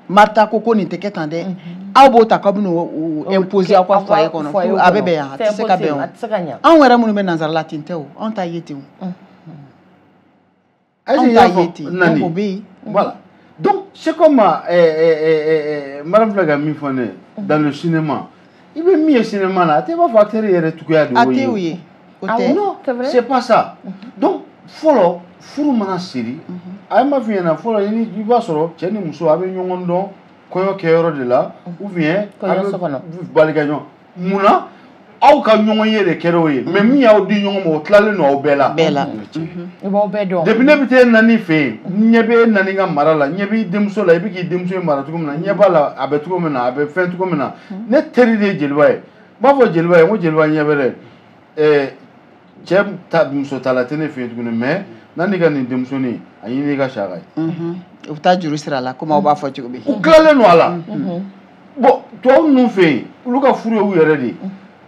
Marta ko ko nin tɛ kɛ tan dɛ, aw b'o ta k'aw bɛ n'o imposer aw ka foyer kɔnɔ, a bɛ bɛn yan, a tɛ se ka bɛn o. Anw yɛrɛ minnu bɛ nanzarala ten tɛ o, anw ta ye ten o. Anw t'a ye ten, donc o bɛ yen. Voilà. Donc c'est comme madame filɛ ka min fɔ ne ye dans le cinéma, i bɛ min ye cinéma la, a tɛ i b'a fɔ acteur yɛrɛ cogoya de y'o ye. A tɛ o ye. O tɛ. Non, c'est pas ça. Donc fɔlɔ furu mana siri, a ye ma f'i ɲɛna fɔlɔ, i b'a sɔrɔ cɛ ni muso a bɛ ɲɔgɔn dɔn kɔɲɔ kɛyɔrɔ de la, ou bien a bɛ bali ka ɲɔgɔn. Munna aw ka ɲɔgɔn ye de kɛra o ye, mais min y'aw di ɲɔgɔn ma o tilalen don aw bɛɛ la. Bɛɛ la. I b'aw bɛɛ dɔn. Depuis ne bɛ taa e nani fɛ yen, ɲɛ bɛ e nani ka mara la, ɲɛ b'i denmuso la, i bɛ k'i denmuso in mara cogo min na, ɲɛ b'a la a bɛ cogo min na, a bɛ fɛn cogo min na. Ne teri de ye Jeliba ye, n b'a fɔ Jeliba ye, n ko Jeliba ɲɛ bɛ dɛ, cɛ ta muso ta la tɛ ne fɛ yen tuguni, mais n'a ka nin denmusonin a ɲini i ka sariya ye. U bɛ taa juru sira la komi aw b'a fɔ cogo min. U tilalen don a la. Bon, tubabu ninnu fɛ yen, olu ka furu ye u yɛrɛ de ye.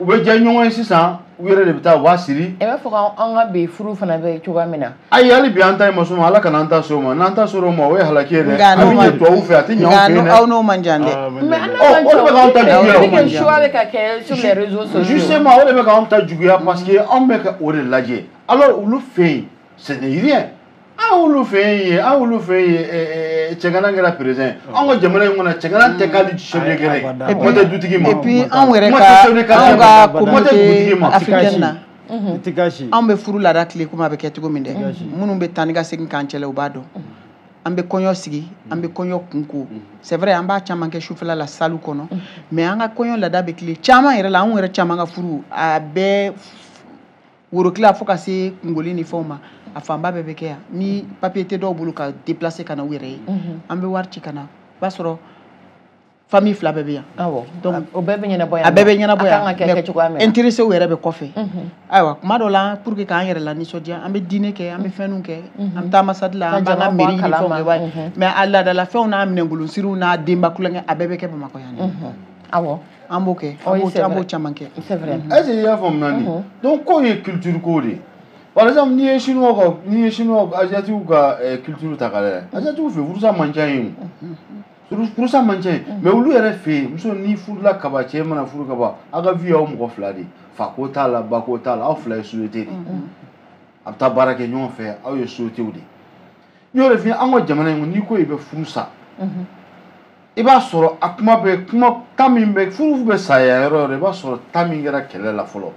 U bɛ diya ɲɔgɔn ye sisan, u yɛrɛ de bɛ taa u b'a siri. I b'a fɔ k'an ka bi furu fana bɛ cogoya min na. Ayi, hali bi an ta ye ma s'o ma, Ala kana an ta s'o ma, n'an ta sera o ma o ye halaki ye dɛ. A bɛ ɲɛ tubabuw fɛ, a tɛ ɲɛ anw fɛ yen dɛ. Nka aw n'o man jan dɛ. Mais an n'a man jan, o de bɛ k'anw ta juguya. Choix bɛ ka kɛ sur les réseaux sociaux. Justement, o de bɛ k'anw ta juguya parce que anw bɛ ka o de lajɛ. Alors olu fɛ yen, ce n'est rien. An olu fɛ yen, an olu fɛ yen, cɛgana kɛra président. Anw ka jamana in kɔnɔ, cɛgana tɛ k'ale chef de guerre ye. Kuma tɛ dutigi ma. Et puis anw yɛrɛ ka anw ka communauté africaine na, anw bɛ furu laada tile komi a bɛ kɛ cogo min dɛ. Minnu bɛ taa ni ka segin k'an cɛla, u b'a dɔn. An bɛ kɔɲɔ sigi, an bɛ kɔɲɔ kunko. C'est vrai, an b'a caman kɛ sufɛla la salle kɔnɔ, mais an ka kɔɲɔ laada bɛ tile caman yɛrɛ la. Anw yɛrɛ caman ka furu a bɛɛ worokila fo ka se kungoli ni fɛnw ma, a fanba bɛɛ bɛ kɛ yan. Ni papier tɛ dɔw bolo ka déplacer ka na u yɛrɛ ye, an bɛ wari ci ka na, o b'a sɔrɔ famille fila bɛɛ bɛ yan. Awɔ. Donc o bɛɛ bɛ ɲɛnabɔ yan. A bɛɛ bɛ ɲɛnabɔ yan. A kan ka kɛ cogoya min na. Intéressé yɛrɛ bɛ kɔfɛ. Ayiwa, kuma dɔw la pour que k'an yɛrɛ la nisɔndiya, an bɛ dîner kɛ, an bɛ fɛnw kɛ, an bɛ taa ambassade la, an b'an ka mairie ni fɛnw kɛ. Mais a laadalafɛnw n'a minɛnkolonsiriw n'a denba kulonkɛ, a bɛɛ bɛ kɛ Bamakɔ yan. Awɔ. An b'o kɛ, an b'o caman kɛ. C'est vrai. Est-ce que i y'a faamu nani? Donc kow ye culture ko de ye. Par exemple, n'i ye chinois ka, n'i ye chinois asiatique ka culture ta k'a lajɛ, asiatique fɛ furusa man ca yen o. Furusa man ca yen, mais olu yɛrɛ fɛ yen, muso n'i furula kaba, cɛ mana furu kaba, aw ka vie y'aw mɔgɔ fila de ye. Fa ko t'a la, ba ko t'a la, aw fila ye société de ye. A bɛ taa baara kɛ ɲɔgɔn fɛ, aw ye société de ye. N y'o de f'i ye, an ka jamana in kɔnɔ, n'i ko i bɛ furu sa, i b'a sɔrɔ a kuma bɛ kuma ta min bɛ furu bɛ saya yɔrɔ o yɔrɔ, i b'a sɔrɔ ta min kɛra kɛlɛ la fɔlɔ,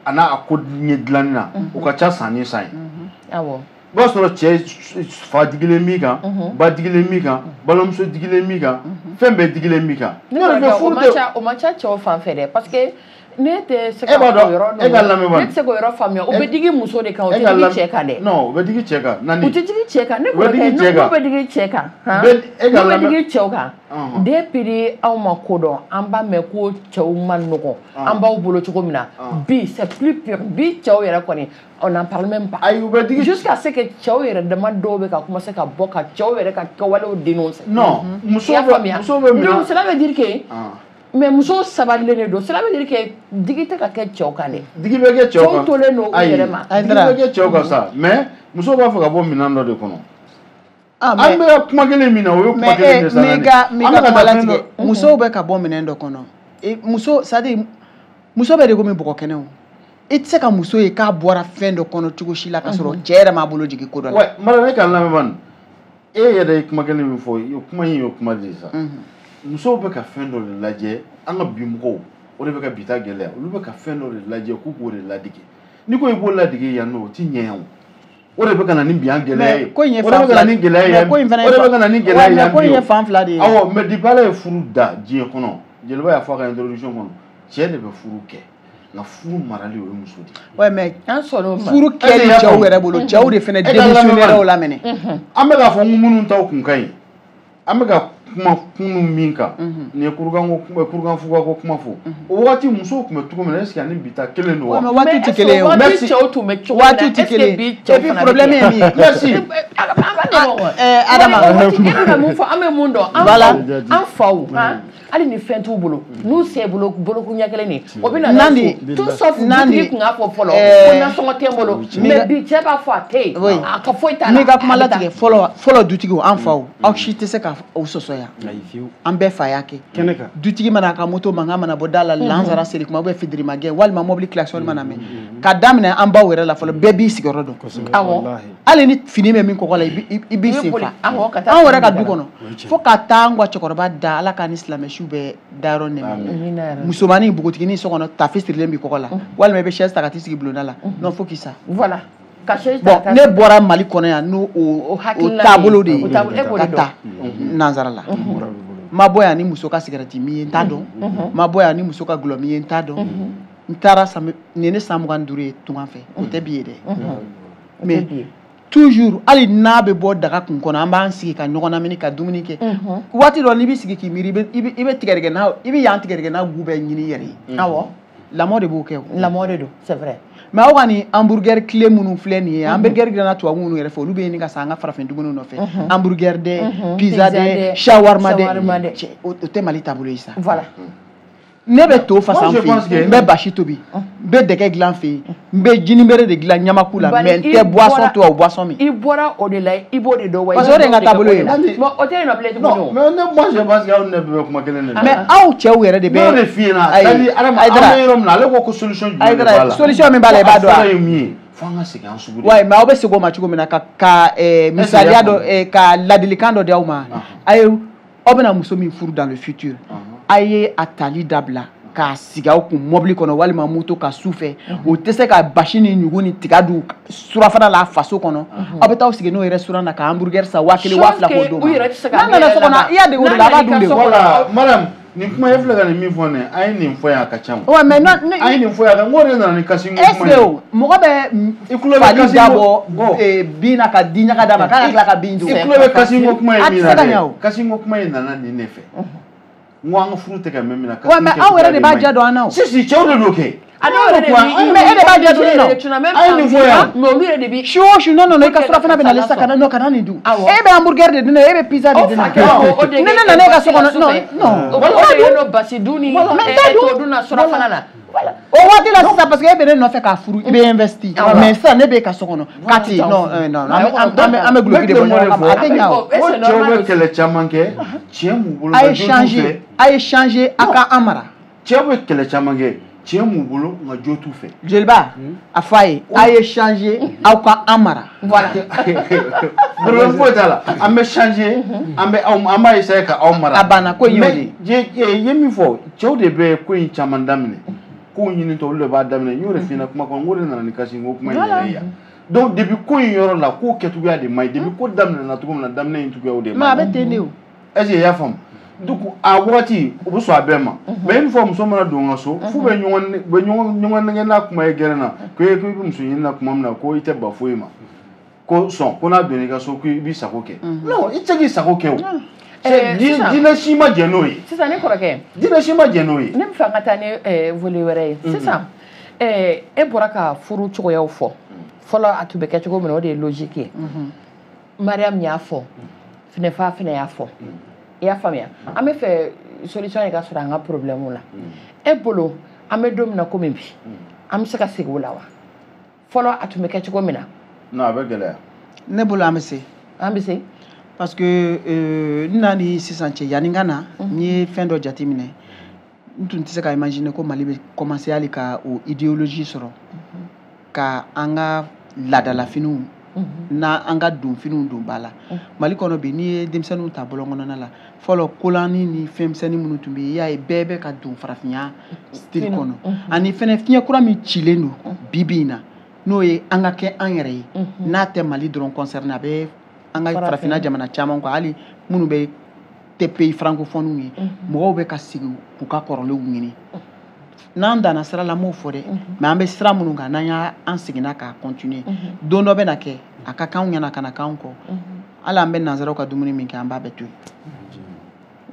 a n'a a ko ɲɛ dilanni na, o ka ca san ni san ye. Awɔ. I b'a sɔrɔ cɛ fa digilen b'i kan, ba digilen b'i kan, balimamuso digilen b'i kan, fɛn bɛɛ digilen b'i kan. Ne kɔrɔkɛ, o man ca cɛw fan fɛ dɛ, parce que ne tɛ se ka o yɔrɔ e ka lamɛn ne tɛ se k'o yɔrɔ faamuya. O bɛ digi muso de kan, o tɛ digi cɛ kan dɛ. Non, o bɛ digi cɛ kan. Nani? O tɛ digi cɛ kan. Ne kɔrɔkɛ, n'o bɛ digi cɛ kan, n'o bɛ digi cɛw kan. Depuis anw ma ko dɔn, an b'a mɛn ko cɛw ma nɔgɔn, an b'aw bolo cogo min na. Bi c'est plus pire. Bi cɛw yɛrɛ kɔni, on n'en parle même pas. Ayi, u bɛ digi jusqu'à ce que cɛw yɛrɛ dama dɔw bɛ ka commencer ka bɔ ka cɛw yɛrɛ ka kɛwalew dénoncer. Non, muso bɛ minɛ. Donc cela veut dire que mais muso sabalilen de don. Cela veut dire que digi tɛ ka kɛ cɛw kan dɛ. Digi bɛ kɛ cɛw kan. Cɛw tolen don u yɛrɛ ma. Digi bɛ kɛ cɛw kan sa, mais muso b'a fɛ ka bɔ minɛn dɔ de kɔnɔ. An bɛ ka kuma kelen min na, o ye kuma kelen de sa. Mais n ka kuma latigɛ, musow bɛ ka bɔ minɛn dɔ kɔnɔ. Muso, c'est à dire muso bɛ de komi bɔgɔ kɛnɛ o. I tɛ se ka muso ye k'a bɔra fɛn dɔ kɔnɔ cogo si la k'a sɔrɔ cɛ yɛrɛ m'a bolo jigin ko dɔ la. Ouais, Mara, ne ka lamɛn bani. E yɛrɛ ye kuma kelen min fɔ, o kuma in y'o kuma de ye sa. Musow bɛ ka fɛn dɔ de lajɛ, an ka bi mɔgɔw, o de bɛ ka bi ta gɛlɛya. Olu bɛ ka fɛn dɔ de lajɛ k'u k'o de ladege. N'i ko i b'o ladege yan nɔ, o ti ɲɛ yan o. O de bɛ ka na ni bi an gɛlɛya ye. O de bɛ ka na ni gɛlɛya ye. O de bɛ ka na ni gɛlɛya ye yan bi. Ko in ye fan fila de ye. Awɔ, mais depuis Ala ye furu da diɲɛ kɔnɔ, Jeliba y'a fɔ a ka introduction kɔnɔ, cɛ de bɛ furu kɛ. Nka furu marali o ye muso de ye. Ouais, mais an sɔnn'o ma. Furu kɛli cɛw yɛrɛ bolo, cɛw de fana démissionnaire la minɛ. An bɛ k'a fɔ n ko minnu taw kun ka ɲi, an bɛ ka kuma kunu min kan, nin ye kurukanfuga ko kuma fɔ. O wagati musow tun bɛ cogo min na, est ce que ani bi ta kelen don wa? Mais waati tɛ kelen ye o. Waati cɛw tun bɛ cogo min na, est ce que bi cɛw fana bɛ ten? Problème ye min ye. Merci. Adama. E bɛ ka mun fɔ, an bɛ mun dɔn? An faw, Hali ni fɛn t'u bolo, n'u sen bolo bolokun ɲɛ kelen nin, o bɛ na n'a so, tout sauf dutigi tun k'a fɔ fɔlɔ ko nasɔngɔ tɛ n bolo, mais bi cɛ b'a fɔ a tɛ yen, a ka foyi t'a la. N'i ka kuma latigɛ, fɔlɔ fɔlɔ dutigiw, an faw, aw si tɛ se ka aw sɔsɔ yan, an bɛɛ fa y'a kɛ. Dutigi mana a ka moto mankan mana bɔ da la, lansara seli kuma ou bien fitirima gɛn walima mobili klaxon mana mɛn, ka daminɛ an baw yɛrɛ la fɔlɔ, bɛɛ b'i sigiyɔrɔ dɔn. Hali ni fini bɛ min kɔgɔ la, i b'i sen fa. Anw yɛrɛ ka du kɔnɔ, fo ka taa an ka cɛkɔrɔba da, Ala k'an ni silamɛsiw bɛɛ dayɔrɔ nɛmɛ, musomannin npogotiginin so kɔnɔ, tafe sirilen b'i kɔgɔ la, walima i bɛ chaise ta ka t'i sigi bulonda la, non fo k'i sa. Voilà. Bon, ne bɔra Mali kɔnɔ yan n'o o taabolo de ye ka taa nansara la. Ma bɔ yan ni muso ka sigɛrɛti min ye, n t'a dɔn. Ma bɔ yan ni muso ka gulɔ min ye, n t'a dɔn. N taara nin ye ne san 25 ye tunga fɛ, o tɛ bi ye dɛ. Mais toujours, hali n'a bɛ bɔ daga kun kɔnɔ, an b'an sigi ka ɲɔgɔn lamini ka dumuni kɛ. Waati dɔ n'i b'i sigi k'i miiri, i bɛ tigɛdɛgɛ na, i bɛ yan tigɛdɛgɛ na gu bɛɛ ɲini i yɛrɛ ye. Awɔ. Lamɔ de b'o kɛ o. Lamɔ de don, c'est vrai. Mais aw ka nin hamburger tile minnu filɛ nin ye, hamburger dilanna tubabu minnu yɛrɛ fɛ, olu bɛ ɲini ka san an ka farafin dumuniw nɔfɛ. Hamburger dɛ, pizza dɛ, shawarma dɛ, o tɛ Mali taabolo ye sa. Voilà. Ne bɛ to fasa n fɛ yen, n bɛ basi tobi, n bɛ dɛgɛ dilan fɛ yen, n bɛ jinibere de dilan ɲamaku la, mais n tɛ boisson tubabu boisson min. I bɔra o de la, i b'o de dɔn wa. Parce que o de ye n ka taabolo ye. Bon, o tɛ yen nɔ bilen tuguni o. Mais ne, moi je pense que aw ni ne bɛɛ bɛ kuma kelen de la. Mais aw cɛw yɛrɛ de bɛ. Ne y'o de f'i ɲɛna, c'est-à-dire adama an bɛ yɔrɔ min na, ale ko solution jumɛn de b'a la. Solution min b'a la, i b'a dɔn wa? A fɔlɔ ye min ye, fo an ka segin an sugu de. Ouais, mais aw bɛ segin o ma cogo min na, ka misaliya dɔ, ka ladilikan dɔ di aw ma. A ye, aw bɛna muso min furu dans le futur, a ye a tali dabila k'a sigi aw kun mobili kɔnɔ walima moto ka su fɛ, o tɛ se ka basi ni ɲugu ni tiga dun surafana la faso kɔnɔ. Aw bɛ taa aw sigi n'o ye restaurant na ka hamburger san 1000 2000 k'o d'o ma. N'a nana so kɔnɔ, i y'a dege o de la, a b'a dun de. Voilà, madame, nin kuma e filɛ ka nin min fɔ nin ye, an ye nin fɔ yan a ka ca. Ouais, mais non, an ye nin fɔ yan, n ko de nana ni kasi ko kuma ye. Est-ce que o mɔgɔ bɛ fali dabɔ bin na ka di ɲaga d'a ma k'a ka tila ka bin dun? I tulo bɛ kasi ko kuma ye min na dɛ, kasi ko kuma in nana nin de fɛ. N ko an ka furu tɛ ka mɛn min na. Ouais, mais aw yɛrɛ de b'a diya don an na o. Si si, cɛw de don kɛ. A dɔw yɛrɛ de bi. Mais e de b'a diya don ne na. An ye nin fɔ yan. Mais olu yɛrɛ de bi. Su o su, non non, i ka surafana bɛ nalen sisan, ka na non, kana nin dun. E bɛ hamburger de dun, e bɛ pizza de dun. Ne ne nana e ka so kɔnɔ, non non. O de ye nɔ basi dun ni to dun na surafana na. O waati la sisan, parce que e bɛ ne nɔfɛ k'a furu, i bɛ investi. Mais sisan ne bɛ e ka so kɔnɔ, Kati, non non, an bɛ guloki de bɔ ɲɔgɔn kama, a tɛ ɲa o. Ko cɛw bɛ kɛlɛ caman kɛ, cɛ m'u bolo. A ye changer, a ye changer, a ka an mara. Cɛw bɛ kɛlɛ caman kɛ, cɛ m'u bolo nka jo t'u fɛ. Jeliba, a fɔ a ye, a ye changer, aw ka an mara. Voilà. Problème foyi t'a la, an bɛ changer, an bɛ aw, an b'a essayer ka aw mara. A banna ko in y'o de ye. I ye min fɔ, cɛw de bɛ ko in caman daminɛ. Kow ɲinitɔ olu de b'a daminɛ, n y'o de f'i ɲɛna kuma kɔnɔ, n ko de nana ni kasi ko kuma in yɛrɛ ye yan. Donc depuis ko in yɔrɔ la, ko kɛcogoya de man ɲi, depuis ko daminɛna cogo min na, daminɛ in cogoyaw de man ɲi. Mais a bɛ ten de o. Est-ce que i y'a faamu? Donc a wagati u bɛ sɔn a bɛɛ ma. Mais une fois muso mana don n ka so, f'u bɛ ɲɔgɔn nɛgɛ n'a kuma ye gɛrɛn na, ko e ko i bɛ muso ɲini na kuma min na, ko i tɛ ba foyi ma, ko sɔn ko n'a donna i ka so ko i b'i sago kɛ. Non, i tɛ se k'i sago kɛ o. Diinɛ si ma jɛn n'o ye. Sisan ne kɔrɔkɛ. Diinɛ si ma jɛn n'o ye. Ne bɛ fɛ an ka taa ni volet wɛrɛ ye. Sisan e bɔra ka furu cogoyaw fɔ. Fɔlɔ a tun bɛ kɛ cogo min na, o de ye logique ye. Mariam y'a fɔ, Finɛfa fɛnɛ y'a fɔ. I y'a faamuya? An bɛ fɛ solution de ka sɔrɔ an ka problème la. E bolo, an bɛ don min na komi bi, an bɛ se ka segin o la wa? Fɔlɔ a tun bɛ kɛ cogo min na. Non, a bɛ gɛlɛya. Ne bolo an bɛ se. An bɛ se. Parce que n na ni sisan cɛ, yanni n ka na, n ye fɛn dɔ jateminɛ. N tun tɛ se ka imaginer ko Mali bɛ commencer hali ka o idéologie sɔrɔ, ka an ka laadalafiniw n'an ka donfiniw don ba la. Mali kɔnɔ bi, n'i ye denmisɛnninw ta bɔlɔn kɔnɔna la, fɔlɔ kolani ni fɛnmisɛnnin minnu tun bɛ yen, i y'a ye bɛɛ bɛ ka don farafinya style kɔnɔ. Ani fɛnɛ fiɲɛ kura min cilen don bi bi in na, n'o ye an ka kɛ an yɛrɛ ye, n'a tɛ Mali dɔrɔn concerné, a bɛ an ka farafinna jamana caman kan, hali minnu bɛ tɛ pays francophone ye, mɔgɔw bɛ ka sigi k'u ka kɔrɔlenw ɲini. N'an danna sira la, m'o fɔ dɛ, mais an bɛ sira minnu kan, n'an y'an seginna k'a continuer, don dɔ bɛ na kɛ, a ka k'anw ɲɛna ka na k'anw kɔ. Hali an bɛ nanzaraw ka dumuni min kɛ, an b'a bɛɛ to yen.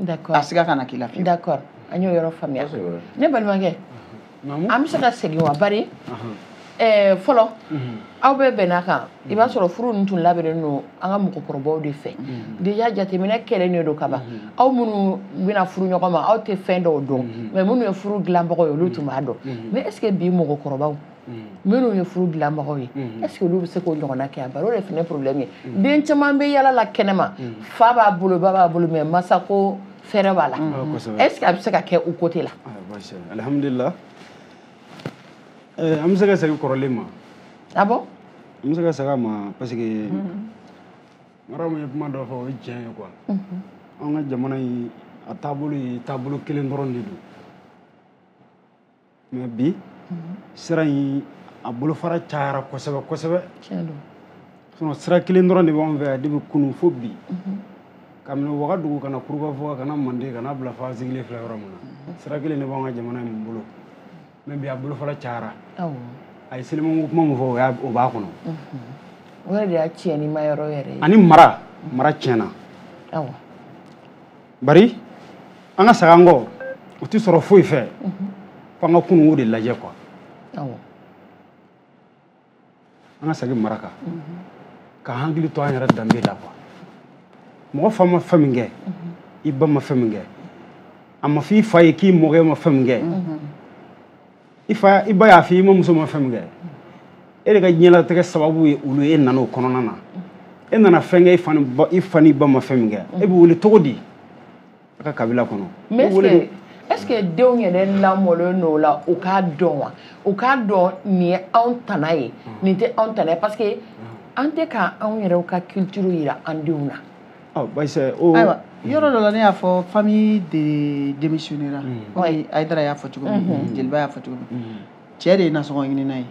D'accord. A siga kana k'i la fiyewu. D'accord, an y'o yɔrɔ faamuya. Ne balimakɛ, an bɛ se ka segin wa? Bari Fɔlɔ aw bɛɛ bɛnna kan, i b'a sɔrɔ furu ninnu tun labɛnnen don an ka mɔgɔkɔrɔbaw de fɛ. Déjà jateminɛ kɛlen de don kaban. Aw minnu bɛna furu ɲɔgɔn ma, aw tɛ fɛn dɔw dɔn, mais minnu ye furu dilanbagaw ye, olu tun b'a dɔn. Mais est ce que bi mɔgɔkɔrɔbaw minnu ye furu dilanbagaw ye, est ce que olu bɛ se k'o ɲɔgɔnna kɛ? A bari o de fana problème ye. Den caman bɛ yala la kɛnɛma, fa b'a bolo, ba b'a bolo, mais masa ko fɛrɛ b'a la. Est ce que a bɛ se ka kɛ u côté la? Alhamdulillah, an bɛ se ka segin kɔrɔlen ma. Ah bon? An bɛ se ka segin a ma parce que Mariam ye kuma dɔ fɔ, o ye tiɲɛ ye quoi. An ka jamana in, a taabolo ye taabolo kelen dɔrɔn de don. Mais bi sira in, a bolofara cayara kosɛbɛ kosɛbɛ. Tiɲɛ don. Sinon sira kelen dɔrɔn de b'anw fɛ yan depuis kunun fo bi. Kabini Wagadugu ka na Kurukanfuga, ka na Manden, ka na bila fo an sigilen filɛ yɔrɔ min na. Sira kelen de b'anw ka jamana in bolo. Mais bi a bolofara cayara. A ye selimanko kuma min fɔ, o b'a kɔnɔ. O yɛrɛ de y'a tiɲɛni ma yɔrɔ yɛrɛ ye. Ani mara tiɲɛna. Awɔ. Bari an ka saga an kɔ, o tɛ sɔrɔ foyi fɛ. F'an ka kununko de lajɛ quoi. Awɔ. An ka segin mara kan. Ka hakili to an yɛrɛ danbe la quoi. Mɔgɔ fa ma fɛn min kɛ, i ba ma fɛn min kɛ, a ma fɔ i fa ye k'i mɔkɛ ma fɛn min kɛ. I fa, i ba y'a fɔ i ma muso ma fɛn min kɛ, e de ka diɲɛlatigɛ sababu ye olu ye. E nana o kɔnɔna na, e nana fɛn kɛ, i fa ni ba ma fɛn min kɛ, e bɛ wele cogo di a ka kabila kɔnɔ? Mais est ce que denw yɛrɛ lamɔlen don o la, u k'a dɔn wa? U k'a dɔn nin ye anw tana ye, nin tɛ anw tana ye, parce que an tɛ ka anw yɛrɛw ka culture yira an denw na. Ɔ Bayisa o. Ayiwa, yɔrɔ dɔ la ne y'a fɔ famille de démissionnera. Komi Hayidara y'a fɔ cogo min, Jeliba y'a fɔ cogo min, cɛ de ye nasɔngɔ ɲinina ye.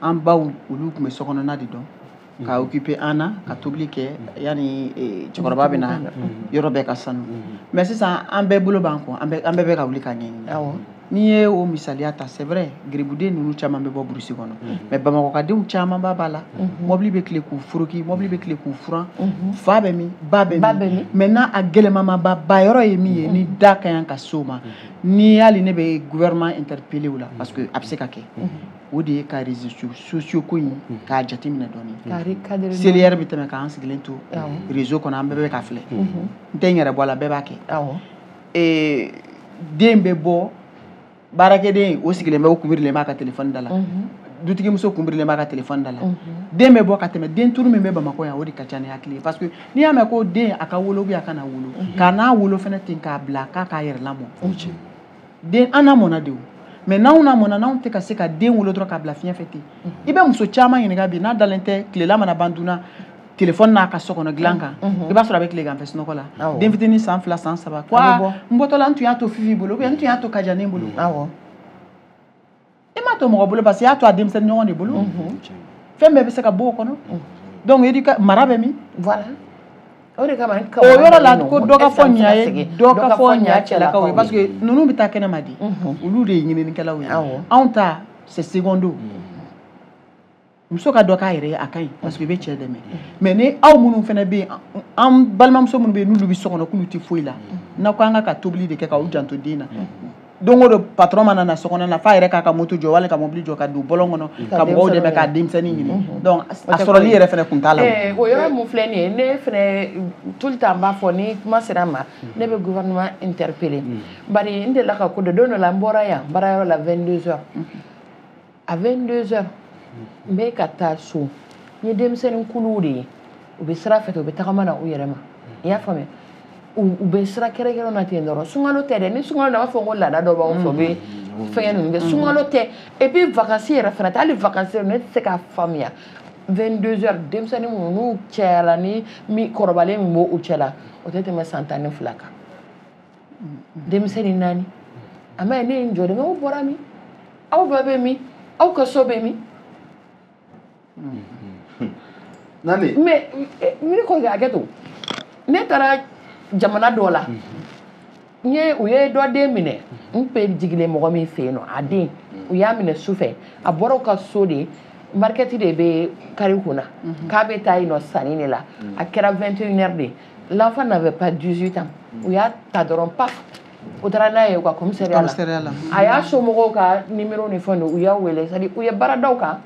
An baw, olu tun bɛ sokɔnɔna de dɔn ka occuper an na, ka tobili kɛ yanni cɛkɔrɔba bɛ na, yɔrɔ bɛɛ ka sanu. Mais sisan an bɛɛ bolo b'an kɔ, an bɛɛ bɛ ka wuli ka ɲɛɲini. N'i ye o misaliya ta, c'est vrai, geribuden ninnu caman bɛ bɔ burusi kɔnɔ, mais bamakɔkadenw caman b'a la. Mɔbili bɛ tile k'u furuki, mɔbili bɛ tile k'u furan. Fa bɛ min, ba bɛ min? Maintenant a gɛlɛmamaba ba yɔrɔ ye min ye, ni da ka ɲi ka s'o ma, ni hali ne bɛ gouvernement interpeller o la, parce que a bɛ se ka kɛ, o de ye ka réseaux sociaux ko in k'a jateminɛ dɔɔnin. Cellulaire bɛ tɛmɛ k'an sigilen to réseau kɔnɔ, an bɛɛ bɛ ka filɛ. N tɛ n yɛrɛ bɔ a la, bɛɛ b'a kɛ. Den bɛ bɔ, baarakɛden o sigilen bɛ, o kunbirilen b'a ka téléphone da la, dutigimuso kunbirilen b'a ka téléphone da la. Den bɛ bɔ ka tɛmɛ, den turu min bɛ Bamakɔ yan, o de ka ca ni hakili ye, parce que n'i y'a mɛn ko den a ka wolo ou bien a kana wolo, k'a n'a wolo fɛnɛ ten k'a bila k'a k'a yɛrɛ lamɔ. Den an lamɔna de o, mais n'anw lamɔna, n'anw tɛ ka se ka den wolo dɔrɔn k'a bila fiɲɛ fɛ ten. I bɛ muso caman ɲininka bi, n'a dalen tɛ tilela mana ban dunna téléphone n'a ka so kɔnɔ dilan kan, i b'a sɔrɔ a bɛ tilegan fɛ sunɔgɔ la. Den fitinin san 2 san 3 ko n bɔtɔ la, n tun y'a to Fifi bolo ou bien n tun y'a to Kajanin bolo. I m'a to mɔgɔ bolo, parce que i y'a to a denmisɛnnin ɲɔgɔn de bolo. Fɛn bɛɛ bɛ se ka bɔ o kɔnɔ. Donc mara bɛ min? Voilà. O de kama o yɔrɔ la ko dɔ ka fɔ ɲa ye, dɔ ka fɔ ɲa cɛlakaw ye, parce que ninnu bɛ taa kɛnɛma di, olu de ye ɲininikɛlaw ye. Anw ta c'est secondo. Muso ka dɔ k'a yɛrɛ ye, a ka ɲi, parce que i bɛ cɛ dɛmɛ. Mais ni aw minnu fana bɛ yen, an balimamuso minnu bɛ yen, n'olu bɛ so kɔnɔ k'olu tɛ foyi la, n'aw ko an ka tobili de kɛ k'aw janto den na, don o don patron mana na so kɔnɔ la, f'a yɛrɛ k'a ka moto jɔ wali ka mobili jɔ ka don bɔlɔn kɔnɔ ka mɔgɔw dɛmɛ k'a denmisɛnnin ɲini. Donc a sɔrɔli yɛrɛ fana kun t'a la. O yɔrɔ mun filɛ nin ye, ne fana tout le temps n b'a fɔ, ni kuma sera n ma, ne bɛ gouvernement interpeller. Bari n delila ka ko dɔ, don dɔ la n bɔra yan baarayɔrɔ la 22 heures. À 22 heures n bɛ ka taa so, n ye denmisɛnnin kuluw de ye, u bɛ sira fɛ ten, u bɛ tagama na u yɛrɛ ma. I y'a faamuya? U bɛ sira kɛrɛnkɛrɛn na ten dɔrɔn. Sunkalo tɛ dɛ, ni sunkalo na, a b'a fɔ ko laada dɔ b'anw fɛ, u bɛ fɛngɛ ninnu kɛ. Sunkalo tɛ, et puis vacances yɛrɛ fana tɛ. Hali vacances ne tɛ se k'a faamuya. 22 heures, denmisɛnnin minnu n'u cayara, ni mi kɔrɔbalen min b'o cɛ la, o tɛ tɛmɛ san 12 kan. Denmisɛnnin 4, a ma ye, ne ye n jɔ de, mais aw bɔra min? Aw ba bɛ min? Aw ka so bɛ min? Nani? Mais ne kɔrɔkɛ, hakɛ to, ne taara jamana dɔ la, n ye u ye dɔ den minɛ, n pe jigilen mɔgɔ min fɛ yen nɔ, a den u y'a minɛ su fɛ, a bɔra u ka so de, market de bɛ kari kunna, k'a bɛ taa yen nɔ sanni de la. A kɛra 21 heures de, l'enfant n'avait pas 18 ans. U y'a ta dɔrɔn, paf. U taara n'a ye u ka commissariat la. A y'a somɔgɔw ka numéro ni fɛn dɔ, u y'a wele, c'est à dire u ye baara d'aw kan.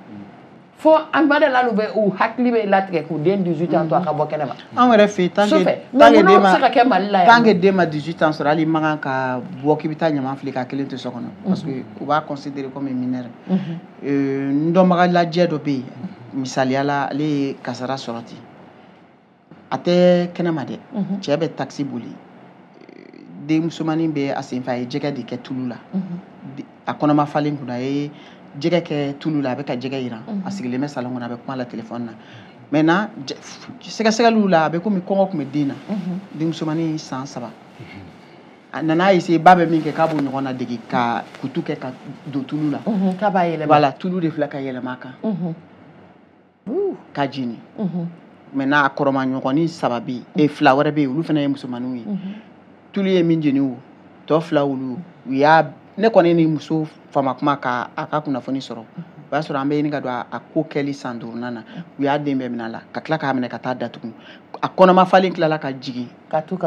Fo an ba de la u bɛ u hakili bɛ latigɛ k'u den 18 ans to a ka bɔ kɛnɛ ma. Anw yɛrɛ fɛ yen, tant que den ma se ka kɛ Mali la yan, tant que den ma 18 ans sɔrɔ, hali i man kan ka bɔ k'i bɛ taa ɲaman fili k'a kelen to so kɔnɔ, parce que u b'a considérer comme mineur. N dɔnbaga lajɛ dɔ bɛ yen, misaliya la, ale ye kasara sɔrɔ ten, a tɛ kɛnɛma dɛ, cɛ bɛ taxi boli, den musomanin bɛ a senfɛ, a ye jɛgɛ de kɛ tulu la, a kɔnɔma falen kunna, a ye jɛgɛ kɛ tulu la, a bɛ ka jɛgɛ yiran, a sigilen bɛ salon kɔnɔ, a bɛ kuma la téléphone na. Maintenant sɛgɛsɛgɛliw la, a bɛ komi kɔngɔ tun bɛ den na, den musomanin san 3, a nana essayer ba bɛ min kɛ k'a b'o ɲɔgɔn na dege ka kutu kɛ ka don tulu la, k'a b'a yɛlɛma, voilà, tulu de filɛ ka yɛlɛma a kan ka jeni. Maintenant a kɔrɔma ɲɔgɔnnin 3 bɛ yen, 2 wɛrɛ bɛ yen, olu fana ye musomaninw ye, tulu ye min jeni o tɔ 2 olu u y'a, ne kɔni ni muso fama kuma ka a ka kunnafoni sɔrɔ, o y'a sɔrɔ an bɛ ɲini ka don a ko kɛli san 5nan na, u y'a den bɛɛ minɛ a la ka tila k'a minɛ ka taa datugu, a kɔnɔma falen tilala ka jigin ka to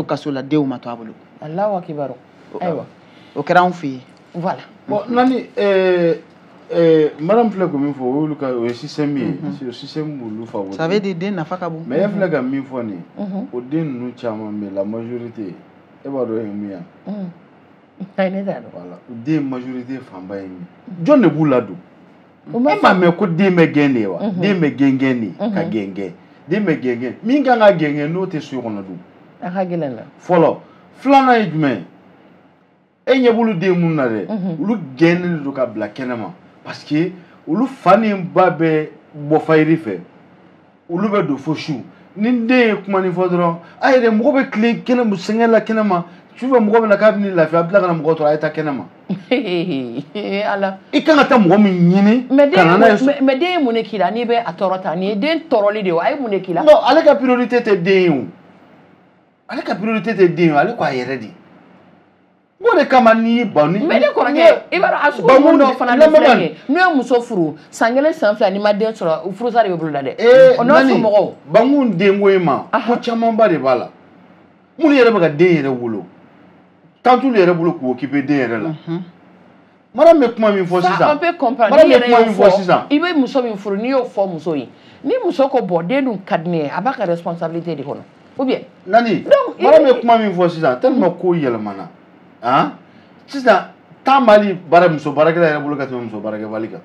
kaso la, denw ma to a bolo. Alahu akibaru. Ayiwa, o kɛra anw fɛ yen. Voilà. Bon, nani madame filɛ ko min fɔ, o y'olu ka, o ye système ye, système b'olu favoriser. Ça veut dire den nafa ka bon. Mais e filɛ ka min fɔ nin ye, o den ninnu caman bɛ la majorité, e b'a dɔn ye mun ye? Ayi, ne t'a dɔn. Voilà, den majorité fanba ye min ye, jɔn de b'u ladon? E m'a mɛn ko den bɛ gɛn de ye wa? Den bɛ gɛn gɛn de, ka gɛn gɛn, den bɛ gɛn gɛn, min kan ka gɛn gɛn n'o tɛ so kɔnɔ dun. A ka gɛlɛn la. Fɔlɔ, filanan ye jumɛn ye? E ɲɛ b'olu den minnu na dɛ, olu gɛnnen de don ka bila kɛnɛma, parce que olu fa ni ba bɛ bɔ fayiri fɛ, olu bɛ don fo su. Ni den ye kuma nin fɔ dɔrɔn, a yɛrɛ mɔgɔ bɛ tilen kɛnɛ sɛgɛn la kɛnɛma, sufɛ mɔgɔ bɛ na k'a bɛ n'i lafiya, a bɛ tila ka na mɔgɔ tɔɔrɔ, a ye taa kɛnɛma. Ala. I kan ka taa mɔgɔ min ɲini ka na n'a ye. Mais den ye mun de k'i la n'i bɛ a tɔɔrɔ tan? Nin ye den tɔɔrɔli de ye o, a ye mun de k'i la? Non, ale ka priorité tɛ den ye o. Ale ka priorité tɛ den ye o, ale ko a yɛrɛ de. O de kama n'i y'i ban ni. Mais ne kɔrɔkɛ, i b'a dɔn a sugu ninnu dɔw fana bɛ filɛ nin ye, n'u ye muso furu san 1 san 2 n'i ma den sɔrɔ, furusa de bɛ bolo la dɛ. O n'aw somɔgɔw. Bankun denko in ma, ko camanba de b'a la. Minnu yɛrɛ bɛ ka den yɛrɛ wolo, temps t'olu yɛrɛ bolo k'u occuper den yɛrɛ la. Madame bɛ kuma min fɔ sisan. Ça on peut comprendre. Madame bɛ kuma min fɔ sisan. I bɛ muso min furu, n'i y'o fɔ muso ye, ni muso ko bɔn den dun ka di ne ye, a b'a ka responsabilité de kɔnɔ, ou bien. Nani, madame bɛ kuma min fɔ sisan, tellement ko yɛlɛmana. Han, sisan temps b'ali baara muso baarakɛla yɛrɛ bolo ka tɛmɛ muso baarakɛbali kan.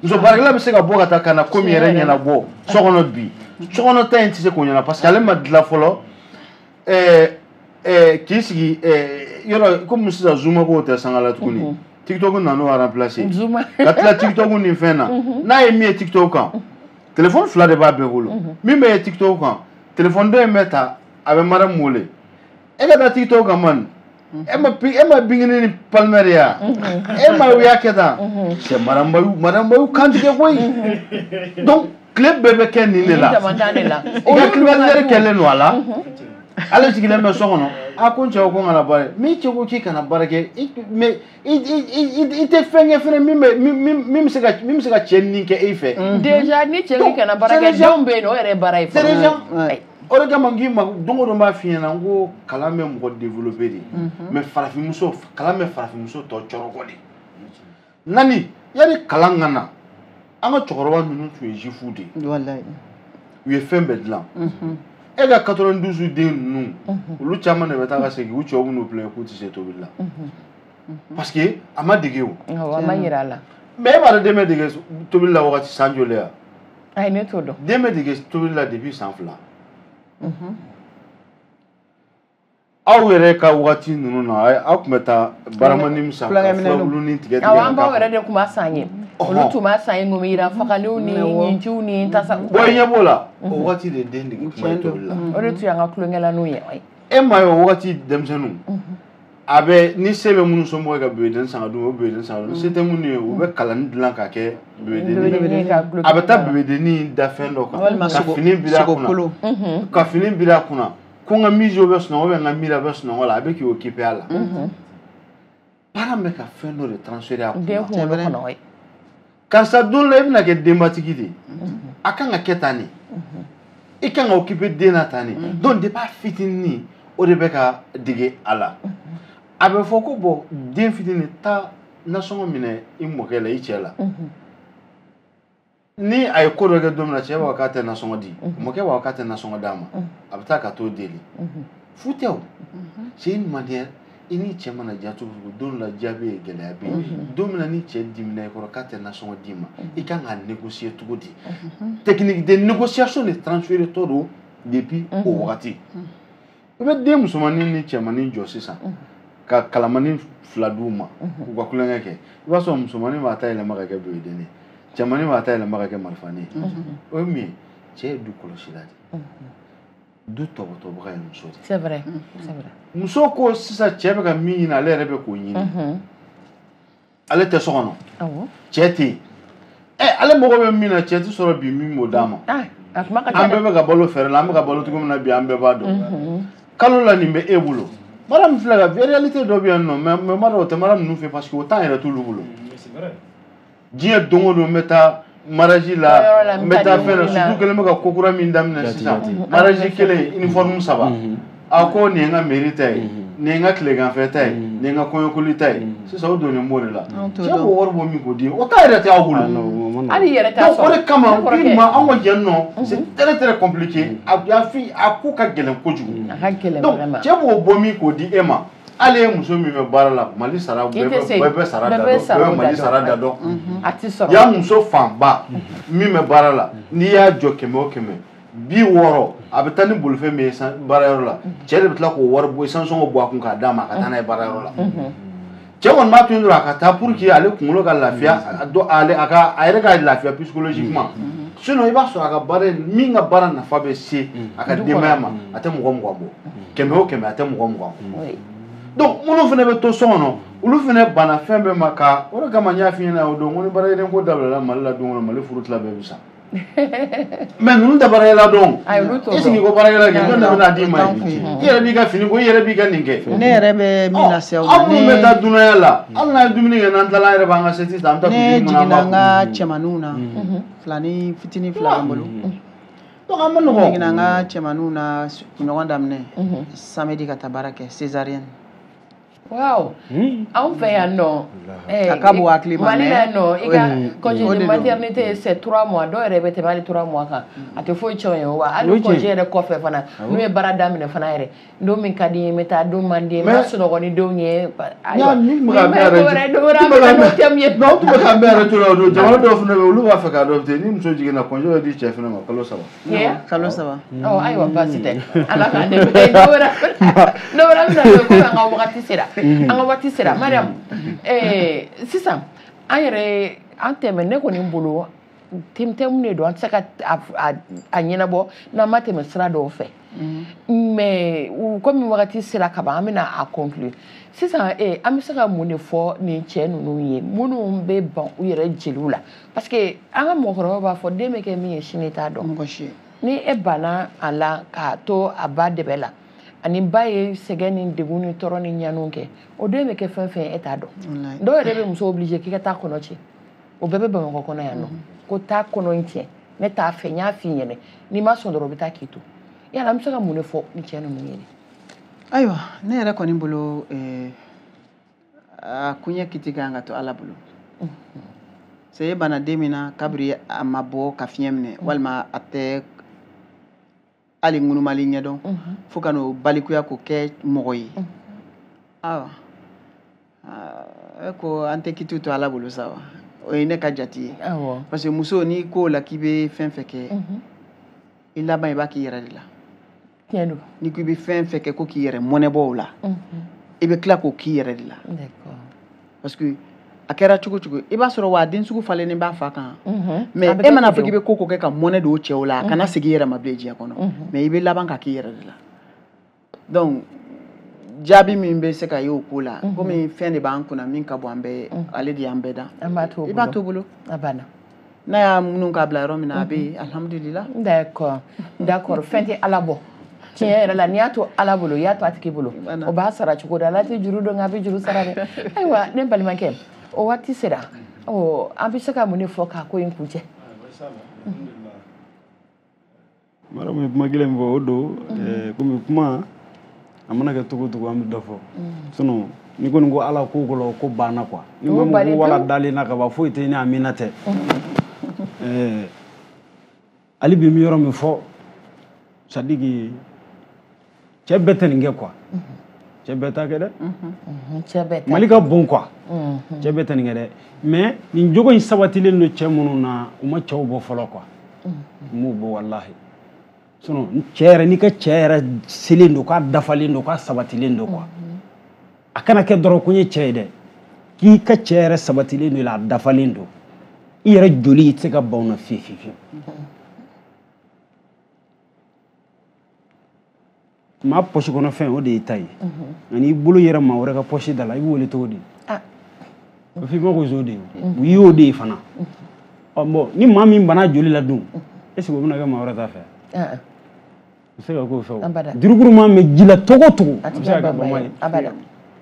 Muso baarakɛla bɛ se ka bɔ ka taa ka na ko min yɛrɛ ɲɛnabɔ so kɔnɔ bi, so kɔnɔ ta in tɛ se k'o ɲɛna parce que ale ma dilan fɔlɔ. K'i sigi yɔrɔ komi sisan Zuma ko tɛ sanga la tuguni, TikTok nan'o remplacer. Ka tila TikTok ni fɛn na, n'a ye min ye TikTok kan, téléphone 2 de b'a bɛɛ bolo. Min bɛ ye TikTok kan, téléphone dɔ in bɛ ta, a bɛ madame wele. E ka taa TikTok kan man, e ma bingini ni palmɛri ya, e ma u y'a kɛ tan, c'est madame Bayu kantigɛ koyi. Donc tile bɛɛ bɛ kɛ nin de la. I ka climatiseur kɛlen don a la. Ale sigilen bɛ so kɔnɔ, a ko n cɛ ko n kana baara kɛ, mais i cɛ ko k'i kana baara kɛ, mais i tɛ fɛn kɛ fɛnɛ min bɛ se ka cɛ nin kɛ e fɛ. Déjà ni cɛ k'i kana baara kɛ, denw bɛ yen nɔ, o yɛrɛ ye baara ye fɔlɔ. Déjà o de kama n k'i ma don o don n b'a f'i ɲɛna n ko kalan bɛ mɔgɔ développer de, mais farafinmuso kalan bɛ farafinmuso tɔ cɔrɔkɔ de. Nani yanni kalan ka na, an ka cɛkɔrɔba ninnu tun ye jufu de ye. Walayi. U ye fɛn bɛɛ dilan. E ka 92 den ninnu, olu caman de bɛ taa ka segin u cɛw b'u plaint k'u tɛ se tobili la. Parce que a ma dege o. Awɔ, a ma yira a la. Mais e b'a dɔn den bɛ dege tobili la wagati san joli ya? Ayi, ne t'o dɔn. Den bɛ dege tobili la depuis san 2. Aw yɛrɛ ka wagati ninnu na, aw tun bɛ taa baramani min san ka furabulu tigɛ tigɛ. Awɔ, an baw yɛrɛ de tun b'a san ye. Olu tun b'a san ye ŋomiyira fagaliw ni ɲintiw ni tasa. Bon, i ɲɛ b'o la, o wagati de den dege kuma ye tobili la. O de tun y'an ka tulonkɛlaniw ye. E m'a ye o wagati denmisɛnninw, a bɛ ni se bɛ minnu somɔgɔw ye ka bébé san ka d'u ma, o bébé san ka d'u ma. Se tɛ minnu ye, u bɛ kalani dilan ka kɛ bébé a bɛ taa bébé da fɛn dɔ kan, ka fini biri a kunna, ka fini biri a kunna. Ko n ka miso bɛ sunɔgɔ ou n ka miiri bɛ sunɔgɔ la, a bɛ k'i occuper a la. Parent bɛ ka fɛn dɔ de transférer a kunna. Den kunkolo kɔnɔ. Karisa don la e bɛna kɛ denbatigi de ye, a kan ka kɛ tan de, i kan ka occuper den na tan de. Donc depuis a fitinin o de bɛ ka dege a la. A bɛ fɔ ko bon den fitinin taa nasɔngɔ minɛ i mɔkɛ la i cɛ la. Ni a ye ko dɔ kɛ don min na cɛ b'a fɔ k'a tɛ nasɔngɔ di, mɔkɛ b'a fɔ k'a tɛ nasɔngɔ d'a ma, a bɛ taa ka t'o deli. Fu tɛ o. C'est une manière i ni cɛ mana diya cogo cogo don dɔ la diya bɛ yen gɛlɛya bɛ yen. Don min na ni cɛ dimina i kɔrɔ k'a tɛ nasɔngɔ d'i ma, i kan ka négocier cogo di? Technique de négociation de transféré tɔ don depuis o wagati. I bɛ den musomannin ni cɛmannin jɔ sisan ka kalamani fila d'u ma k'u ka kulonkɛ kɛ, i b'a sɔrɔ musomannin b'a ta yɛlɛma ka kɛ boyoden ye, cɛmannin b'a ta yɛlɛma ka kɛ marifanin ye. O ye mun ye? Cɛ ye du kɔlɔsila de ye, du tɔbɔtɔbaga ye muso de ye. C'est vrai, c'est vrai. Muso ko sisan cɛ bɛ ka min ɲini ale yɛrɛ bɛ k'o ɲini, ale tɛ so kɔnɔ, cɛ tɛ yen, ɛ ale mago bɛ min na cɛ tɛ sɔrɔ bi min b'o d'a ma. An bɛɛ bɛ ka balo fɛɛrɛ la, an bɛ ka balo cogo min na bi an bɛɛ b'a dɔn. Kalo la nin bɛ e bolo. Mara min filɛ ka réalité dɔ bɛ yan nɔ, mais n b'a dɔn o tɛ mara ninnu fɛ parce que o temps yɛrɛ t'olu bolo. Diɲɛ don o don n bɛ taa mariage la, n bɛ taa fɛn na, surtout kɛlen bɛ ka ko kura min daminɛ sisan, mariage kelen uniforme 3. A ko nin ye n ka mairie ta ye, nin ye n ka tileganfɛ ta ye, nin ye n ka kɔɲɔkoli ta ye. Sisan o donnen b'o de la. Cɛ b'o wari bɔ min k'o di, o ta yɛrɛ tɛ aw bolo. Hali i yɛrɛ t'a sɔrɔ. Donc o de kama bi ma anw ka yan nɔ, c'est très très compliqué. A ko ka gɛlɛn kojugu. A ka gɛlɛn Donc vraiment. cɛ b'o bɔ min k'o di e ma, hali e muso min bɛ baara la, Mali sara bɛɛ bɛ sara da dɔn, bɛɛ bɛ Mali sara da dɔn. A ti sɔrɔ. Ya muso fanba min bɛ baara la, n'i y'a jɔ 100 o 100, 60 a bɛ taa ni bolifɛn min ye baarayɔrɔ la, cɛ de bɛ tila k'o wari bɔ sansɔngɔ bɔ a kun k'a d'a ma a ka taa n'a ye baarayɔrɔ la. Cɛ kɔni b'a to yen dɔrɔn a ka taa pour que ale kunkolo ka lafiya, a yɛrɛ ka lafiya psychologiquement. Sinon i b'a sɔrɔ a ka baara min ka baara nafa bɛ se a ka denbaya ma, a tɛ mɔgɔ 20 bɔ. 100 o 100 a tɛ mɔgɔ 20 bɔ. Donc minnu fana bɛ to so kɔnɔ, olu fana banna fɛn bɛɛ ma ka o de kama n y'a f'i ɲɛna o don ko ni baarakɛden ko dabilala Mali la don o don Mali furu tila bɛɛ bɛ sa. Mais ninnu tɛ baarakɛla dɔn. E sigi ko baarakɛla kɛ jɔn de bɛna d'i ma ye? I yɛrɛ b'i ka fini ko, i yɛrɛ b'i ka nin kɛ. Ne yɛrɛ bɛ min lase aw ma. Aw minnu bɛ taa dunanya la, hali n'a ye dumuni kɛ n'an tilala an yɛrɛ b'an ka seti ta an bɛ taa Ne jiginna n ka cɛmaninw na, filani fitinin fila bɛ n bolo. Donc an ma nɔgɔn. Ne jiginna n ka cɛmaninw na kunɲɔgɔn daminɛ samedi ka taa baara kɛ césarienne. Waaw, anw fɛ yan nɔ, a ka bon hakili ma. Mali la yan nɔ, i ka congé de maternité c'est 3 mois, dɔw yɛrɛ bɛ tɛmɛ hali 3 mois kan, a tɛ foyi tiɲɛ o ye wa hali congé yɛrɛ kɔfɛ fana, n'u ye baara daminɛ fana yɛrɛ, don min ka di n ye n bɛ taa, don man di n ye n bɛ sunɔgɔ ni denw ye. Ayiwa, ni bɛ ka mɛn yɛrɛ, n'aw tun bɛ ka mɛn yɛrɛ to la o don, jamana dɔw fana bɛ yen olu b'a fɛ k'a dɔn ni muso jiginna congé bɛ di cɛ fana ma kalo 3. Kalo 3. Ɔ ayiwa baasi tɛ, Ala k'an dɛmɛ. N'o wɛrɛ bɛna don komi an ka wagati sera. An ka waati sera Mariam, sisan an yɛrɛ an tɛmɛ ne kɔni bolo thème de don, an tɛ se ka a ɲɛnabɔ n'an ma tɛmɛ sira dɔw fɛ, mais komi wagati sera ka ban an bɛna a conclure sisan. An bɛ se ka mun de fɔ nin cɛ ninnu ye minnu bɛ ban u yɛrɛ jeliw la, parce que an ka mɔgɔkɔrɔbaw b'a fɔ den bɛ kɛ min ye sini t'a dɔn. Ni e banna a la k'a to a ba dɛbɛ la, ani ba ye sɛgɛn ni degun ni tɔɔrɔ ni ɲaniw kɛ, o den bɛ kɛ fɛn fɛn e t'a dɔn. Dɔw yɛrɛ bɛ muso obligé k'i ka taa kɔnɔ tiɲɛ, o bɛɛ bɛ Bamakɔ kɔnɔ yan nɔ, ko taa kɔnɔ in tiɲɛ, ne t'a fɛ, n y'a f'i ɲɛna, n'i ma sɔn dɔrɔn o bɛ taa k'i to. Yala an bɛ se ka mun de fɔ ni cɛ ninnu ye? Ayiwa, ne yɛrɛ kɔni bolo a kuɲɛ kiti kan ka to Ala bolo. Se bana den min na kabiri a ma bɔ ka fiɲɛ minɛ, walima a tɛ hali ŋunumali ɲɛdɔn, fo ka n'o balikuya k'o kɛ mɔgɔ ye. Awa, e ko an tɛ kitiw to Ala bolo sa wa? O ye ne ka jate ye. Parce que muso n'i ko la k'i bɛ fɛn fɛn kɛ, i laban i b'a k'i yɛrɛ de la. N'i ko i bɛ fɛn fɛn kɛ ko k'i yɛrɛ mɔnɛbɔ o la, i bɛ tila k'o k'i yɛrɛ de la. Parce que a kɛra cogo cogo, i b'a sɔrɔ wa den sugu falennen b'a fa kan, mais e mana fɔ k'i bɛ ko ko kɛ ka mɔnɛ don o cɛw la, a kana segin i yɛrɛ ma bilen diɲɛ kɔnɔ, mais i bɛ laban ka k'i yɛrɛ de la. Donc jaabi min bɛ se ka ye o ko la, komi fɛn de b'an kunna min ka bon an bɛɛ ye, ale de y'an bɛɛ dan, i b'a to bolo. A banna. N'a y'a minnu k'a bila yɔrɔ min na, a bɛ yen, alhamdulillah. D'accord, d'accord, fɛn tɛ Ala bɔ. Tiɲɛ yɛrɛ la, n'i y'a to Ala bolo, i y'a to a tigi bolo, o b'a sara cogo di? Ala tɛ juru dɔn, nka a bɛ juru sara dɛ. Ayiwa, ne balimakɛ, o waati sera, an bɛ se ka mun de fɔ k'a ko in kuncɛ? Mariam ye kuma kelen min fɔ o don, komi kuma a mana kɛ cogo o cogo an bɛ dɔ fɔ, sinon N'i kɔni ko Ala ko ko la ko banna quoi. Ni ko ko wala dalen na ka ban foyi tɛ ni amina tɛ. Hali bi n bɛ yɔrɔ min fɔ, c'est à dire que cɛ bɛɛ tɛ nin kɛ quoi. Cɛ bɛɛ t'a kɛ dɛ. Cɛ bɛɛ t'a kɛ. Mali ka bon quoi. Cɛ bɛɛ tɛ nin kɛ dɛ. Mais nin jogo in sabatilen don cɛ minnu na, u ma cɛw bɔ fɔlɔ quoi. U m'u bɔ walahi. Sinon cɛ yɛrɛ, n'i ka cɛ yɛrɛ selen don, k'a dafalen don, k'a sabatilen don quoi. A kana kɛ dɔrɔn ko n ye cɛ ye dɛ. K'i ka cɛ yɛrɛ sabatilen don i la, a dafalen don. I yɛrɛ joli i tɛ se ka ban o na fiyewu fiyewu. Maa poche kɔnɔ fɛn o de y'i ta ye. Nka n'i bolo yɛrɛ maa wɛrɛ ka poche da la, i b'o wele cogo di? O f'i ma ko zo de ye. U y'o de ye fana. Ɔ bon, ni maa min banna joli la dun, est ce que o bɛna kɛ maa wɛrɛ ta fɛ? O tɛ se ka k'o fɛ o. Durukuru maa mɛn ji la cogo o cogo, a bɛ se ka kɛ bama ye.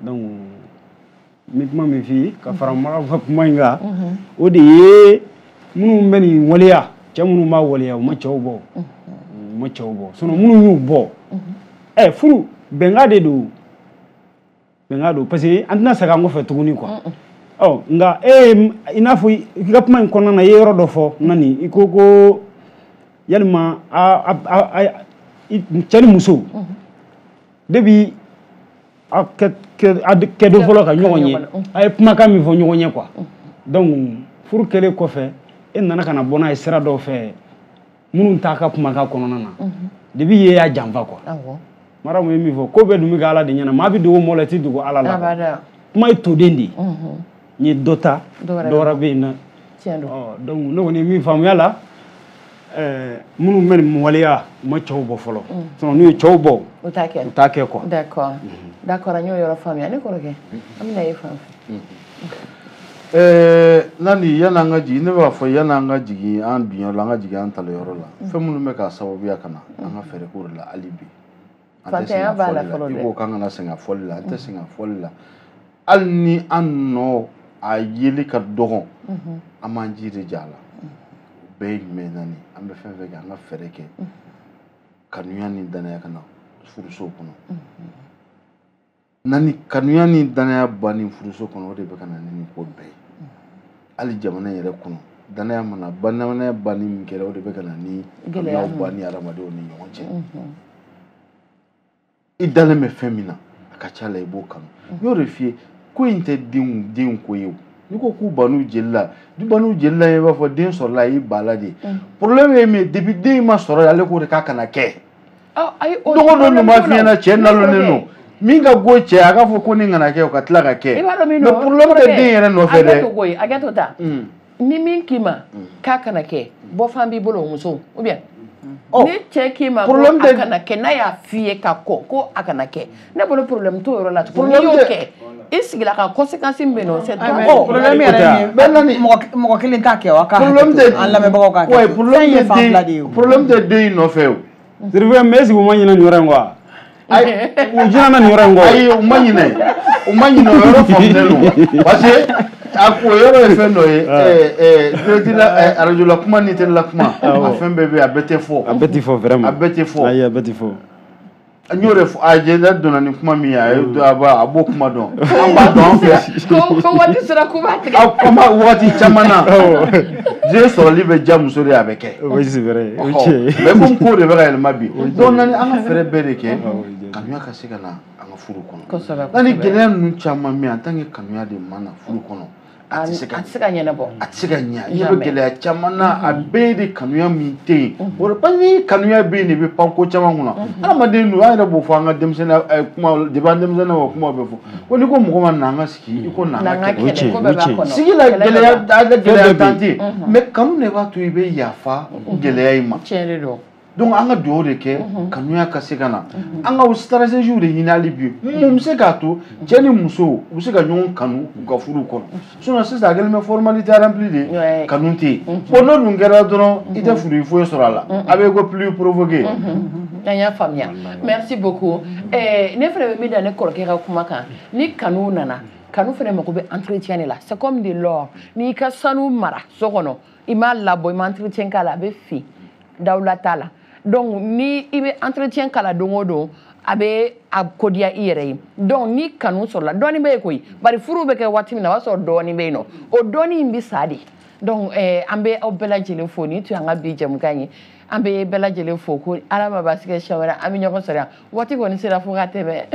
Donc n bɛ kuma min f'i ye ka fara Mara ka kuma in kan, o de ye minnu bɛ nin waleya, cɛ minnu b'a waleya, u ma cɛw bɔ. U ma cɛw bɔ. Sinon minnu y'u bɔ, furu bɛnkan de don. Bɛnkan don parce que an tɛna segin an kɔfɛ tuguni quoi. Ɔ nka e i n'a fɔ i ka kuma in kɔnɔna na, i ye yɔrɔ dɔ fɔ Nani, i ko ko yalima a cɛ ni muso depuis a kɛ don fɔlɔ ka ɲɔgɔn ye, a ye kumakan min fɔ ɲɔgɔn ye quoi. Donc furu kɛlen kɔfɛ, e nana ka na bɔ n'a ye sira dɔw fɛ minnu t'a ka kumakan kɔnɔna na. Depuis i y'a janfa quoi. Maramu ye min fɔ, ko bɛɛ dun bɛ kɛ Ala de ɲɛna, maa bɛ dogo mɔgɔ la, i tɛ dogo Ala la. Kuma ye toden de ye. N ye dɔ ta, dɔ wɛrɛ bɛ yen nɔ. Donc ne kɔni ye min faamuya la, minnu bɛ nin waleya, u ma cɛw bɔ fɔlɔ. Sinon n'u ye cɛw bɔ, u t'a kɛ. U t'a kɛ quoi. D'accord. D'accord, an y'o yɔrɔ faamuya. Ne kɔrɔkɛ, an bɛna e fan fɛ. Nani, yan'an ka jigin, ne b'a fɔ yan'an ka jigin an binyɔrɔ la, an ka jigin an taliyɔrɔ la. Fɛn minnu bɛ k'a sababuya ka na, an ka fɛɛrɛ k'o de la hali bi. Fantanya b'a la fɔlɔ dɛ. I ko k'an kana sɛgɛn fɔli la, an tɛ sɛgɛn fɔli la. Hali ni an nɔ a yeli ka dɔgɔn, an b'an ji de ja a la. O bɛɛ ye jumɛn ye Nani? An bɛ fɛn fɛn kɛ, an ka fɛɛrɛ kɛ kanuya ni danaya ka na furuso kɔnɔ. Nani, kanuya ni danaya banni furuso kɔnɔ, o de bɛ ka na ni nin ko bɛɛ ye. Hali jamana yɛrɛ kɔnɔ, danaya mana danaya banni min kɛra, o de bɛ ka na ni kanuyaw banni hadamadenw ni ɲɔgɔn cɛ. I dalen bɛ fɛn min na, a ka ca la i b'o kanu. N y'o de f'i ye, ko in tɛ denw ko ye o. N'i ko k'u bann'u jeli la, du bann'u jeli la, i b'a fɔ den sɔrɔla a y'i ba la de. Problème ye min ye, depuis den in ma sɔrɔ ale k'o de k'a kana kɛ. Don o don nin b'a f'i ɲɛna, cɛ nalonnen don. Min ka go cɛ, a k'a fɔ ko nin kana kɛ, o ka tila ka kɛ. Mais problème tɛ den yɛrɛ nɔfɛ dɛ. Hakɛ to koyi, hakɛ to ta. Ni min k'i ma k'a kana kɛ, bɔfan b'i bolo o muso, ou bien ni cɛ k'i ma ko a kana kɛ, n'a y'a f'i ye ka kɔ ko a kana kɛ, ne bolo problème t'o yɔrɔ la tuguni. N'i y'o kɛ, i sigila ka conséquence min bɛ yen nɔ, c'est toi. Problème yɛrɛ ye mɔgɔ kelen t'a kɛ wa? Problème tɛ an lamɛnbagaw k'a kɛ. Problème tɛ den in nɔfɛ o. Sirife, mais est ce que u ma ɲinɛ nin yɔrɔ in kɔ wa? U ɲinɛna nin yɔrɔ in kɔ. Ayi, u ma ɲinɛ. U ma ɲinɛ, o yɔrɔ faamulen don. Parce que a o yɔrɔ ye fɛn dɔ ye, direct la, arajo la kuma ni télé la kuma, a fɛn bɛɛ bɛ yen, a bɛɛ tɛ fɔ. A bɛɛ tɛ fɔ vraiment. A bɛɛ tɛ fɔ. Ayi, a bɛɛ tɛ fɔ. N y'o de fɔ, a jɛnda donna ni kuma min ye, a b'o kuma dɔn. An b'a dɔn an fɛ yan. Ko waati sera k'u b'a tigɛ. An b'a waati caman na. Den sɔrɔli bɛ diya muso de ye, a bɛ kɛ. Oui, c'est vrai. O tiɲɛ ye. Mais komi ko de bɛ ka yɛlɛma bi. Donc Nani, an ka fɛɛrɛ bɛɛ de kɛ kanuya ka se ka na an ka furu kɔnɔ. Kosɛbɛ. Nani, gɛlɛya ninnu caman bɛ yen, en tant que kanuya de ma na furu kɔnɔ, a tɛ se ka a tɛ se ka ɲɛnabɔ. A tɛ se ka ɲɛ. I ɲɛ bɛ gɛlɛya caman na, a bɛɛ de kanuya min tɛ yen. O de parce que ni kanuya bɛ yen de, i bɛ pan ko caman kunna. Hadamaden dun, an yɛrɛ b'o fɔ an ka denmisɛnninya kuma, depuis an denmisɛnninna o kuma bɛ fɔ. Ko n'i ko mɔgɔ ma na an ka sigi, i ko na an ka kɛlɛ. Ko bɛɛ b'a kɔnɔ. Sigi la gɛlɛya, gɛlɛya tan tɛ yen. Mais kanu de b'a to i bɛ yafa gɛlɛya in ma. Tiɲɛ de don. Donc an ka dugawu de kɛ kanuya ka se ka na. An ka stratégie de ɲini hali bi mun bɛ se k'a to cɛ ni muso u bɛ se ka ɲɔgɔn kanu u ka furu kɔnɔ. Sinon sisan a kɛlen bɛ formalité remplie de, kanu tɛ yen. Bon, n'o dun kɛra dɔrɔn, i tɛ furu foyi sɔrɔ a la. A bɛ ko plus provoqué. An y'a faamuya. Merci beaucoup. Ne fana bɛ min da ne kɔrɔkɛ ka kuma kan, ni kanu nana, kanu fana mako bɛ entretien de la. C'est comme de l'or. N'i ka sanu mara so kɔnɔ, i m'a labɔ, i ma entretien k'a la, a bɛ fin. Dawula t'a la. Donc ni i bɛ entretien k'a la don o don, A bɛ a kodiya i yɛrɛ ye. Donc ni kanu sɔrɔla, dɔɔni bɛ yen koyi, bari furu bɛ kɛ waati min na, o b'a sɔrɔ dɔɔni bɛ yen nɔ, o dɔɔni in bɛ sa de. Donc an bɛ aw bɛɛ lajɛlen fo. Nin tun y'an ka bi jɛmukan ye. An bɛ bɛɛ lajɛlen fo ko Ala ma baasi kɛ, siɲɛ wɛrɛ an bɛ ɲɔgɔn sɔrɔ yan. Waati kɔni sera fo ka tɛmɛ.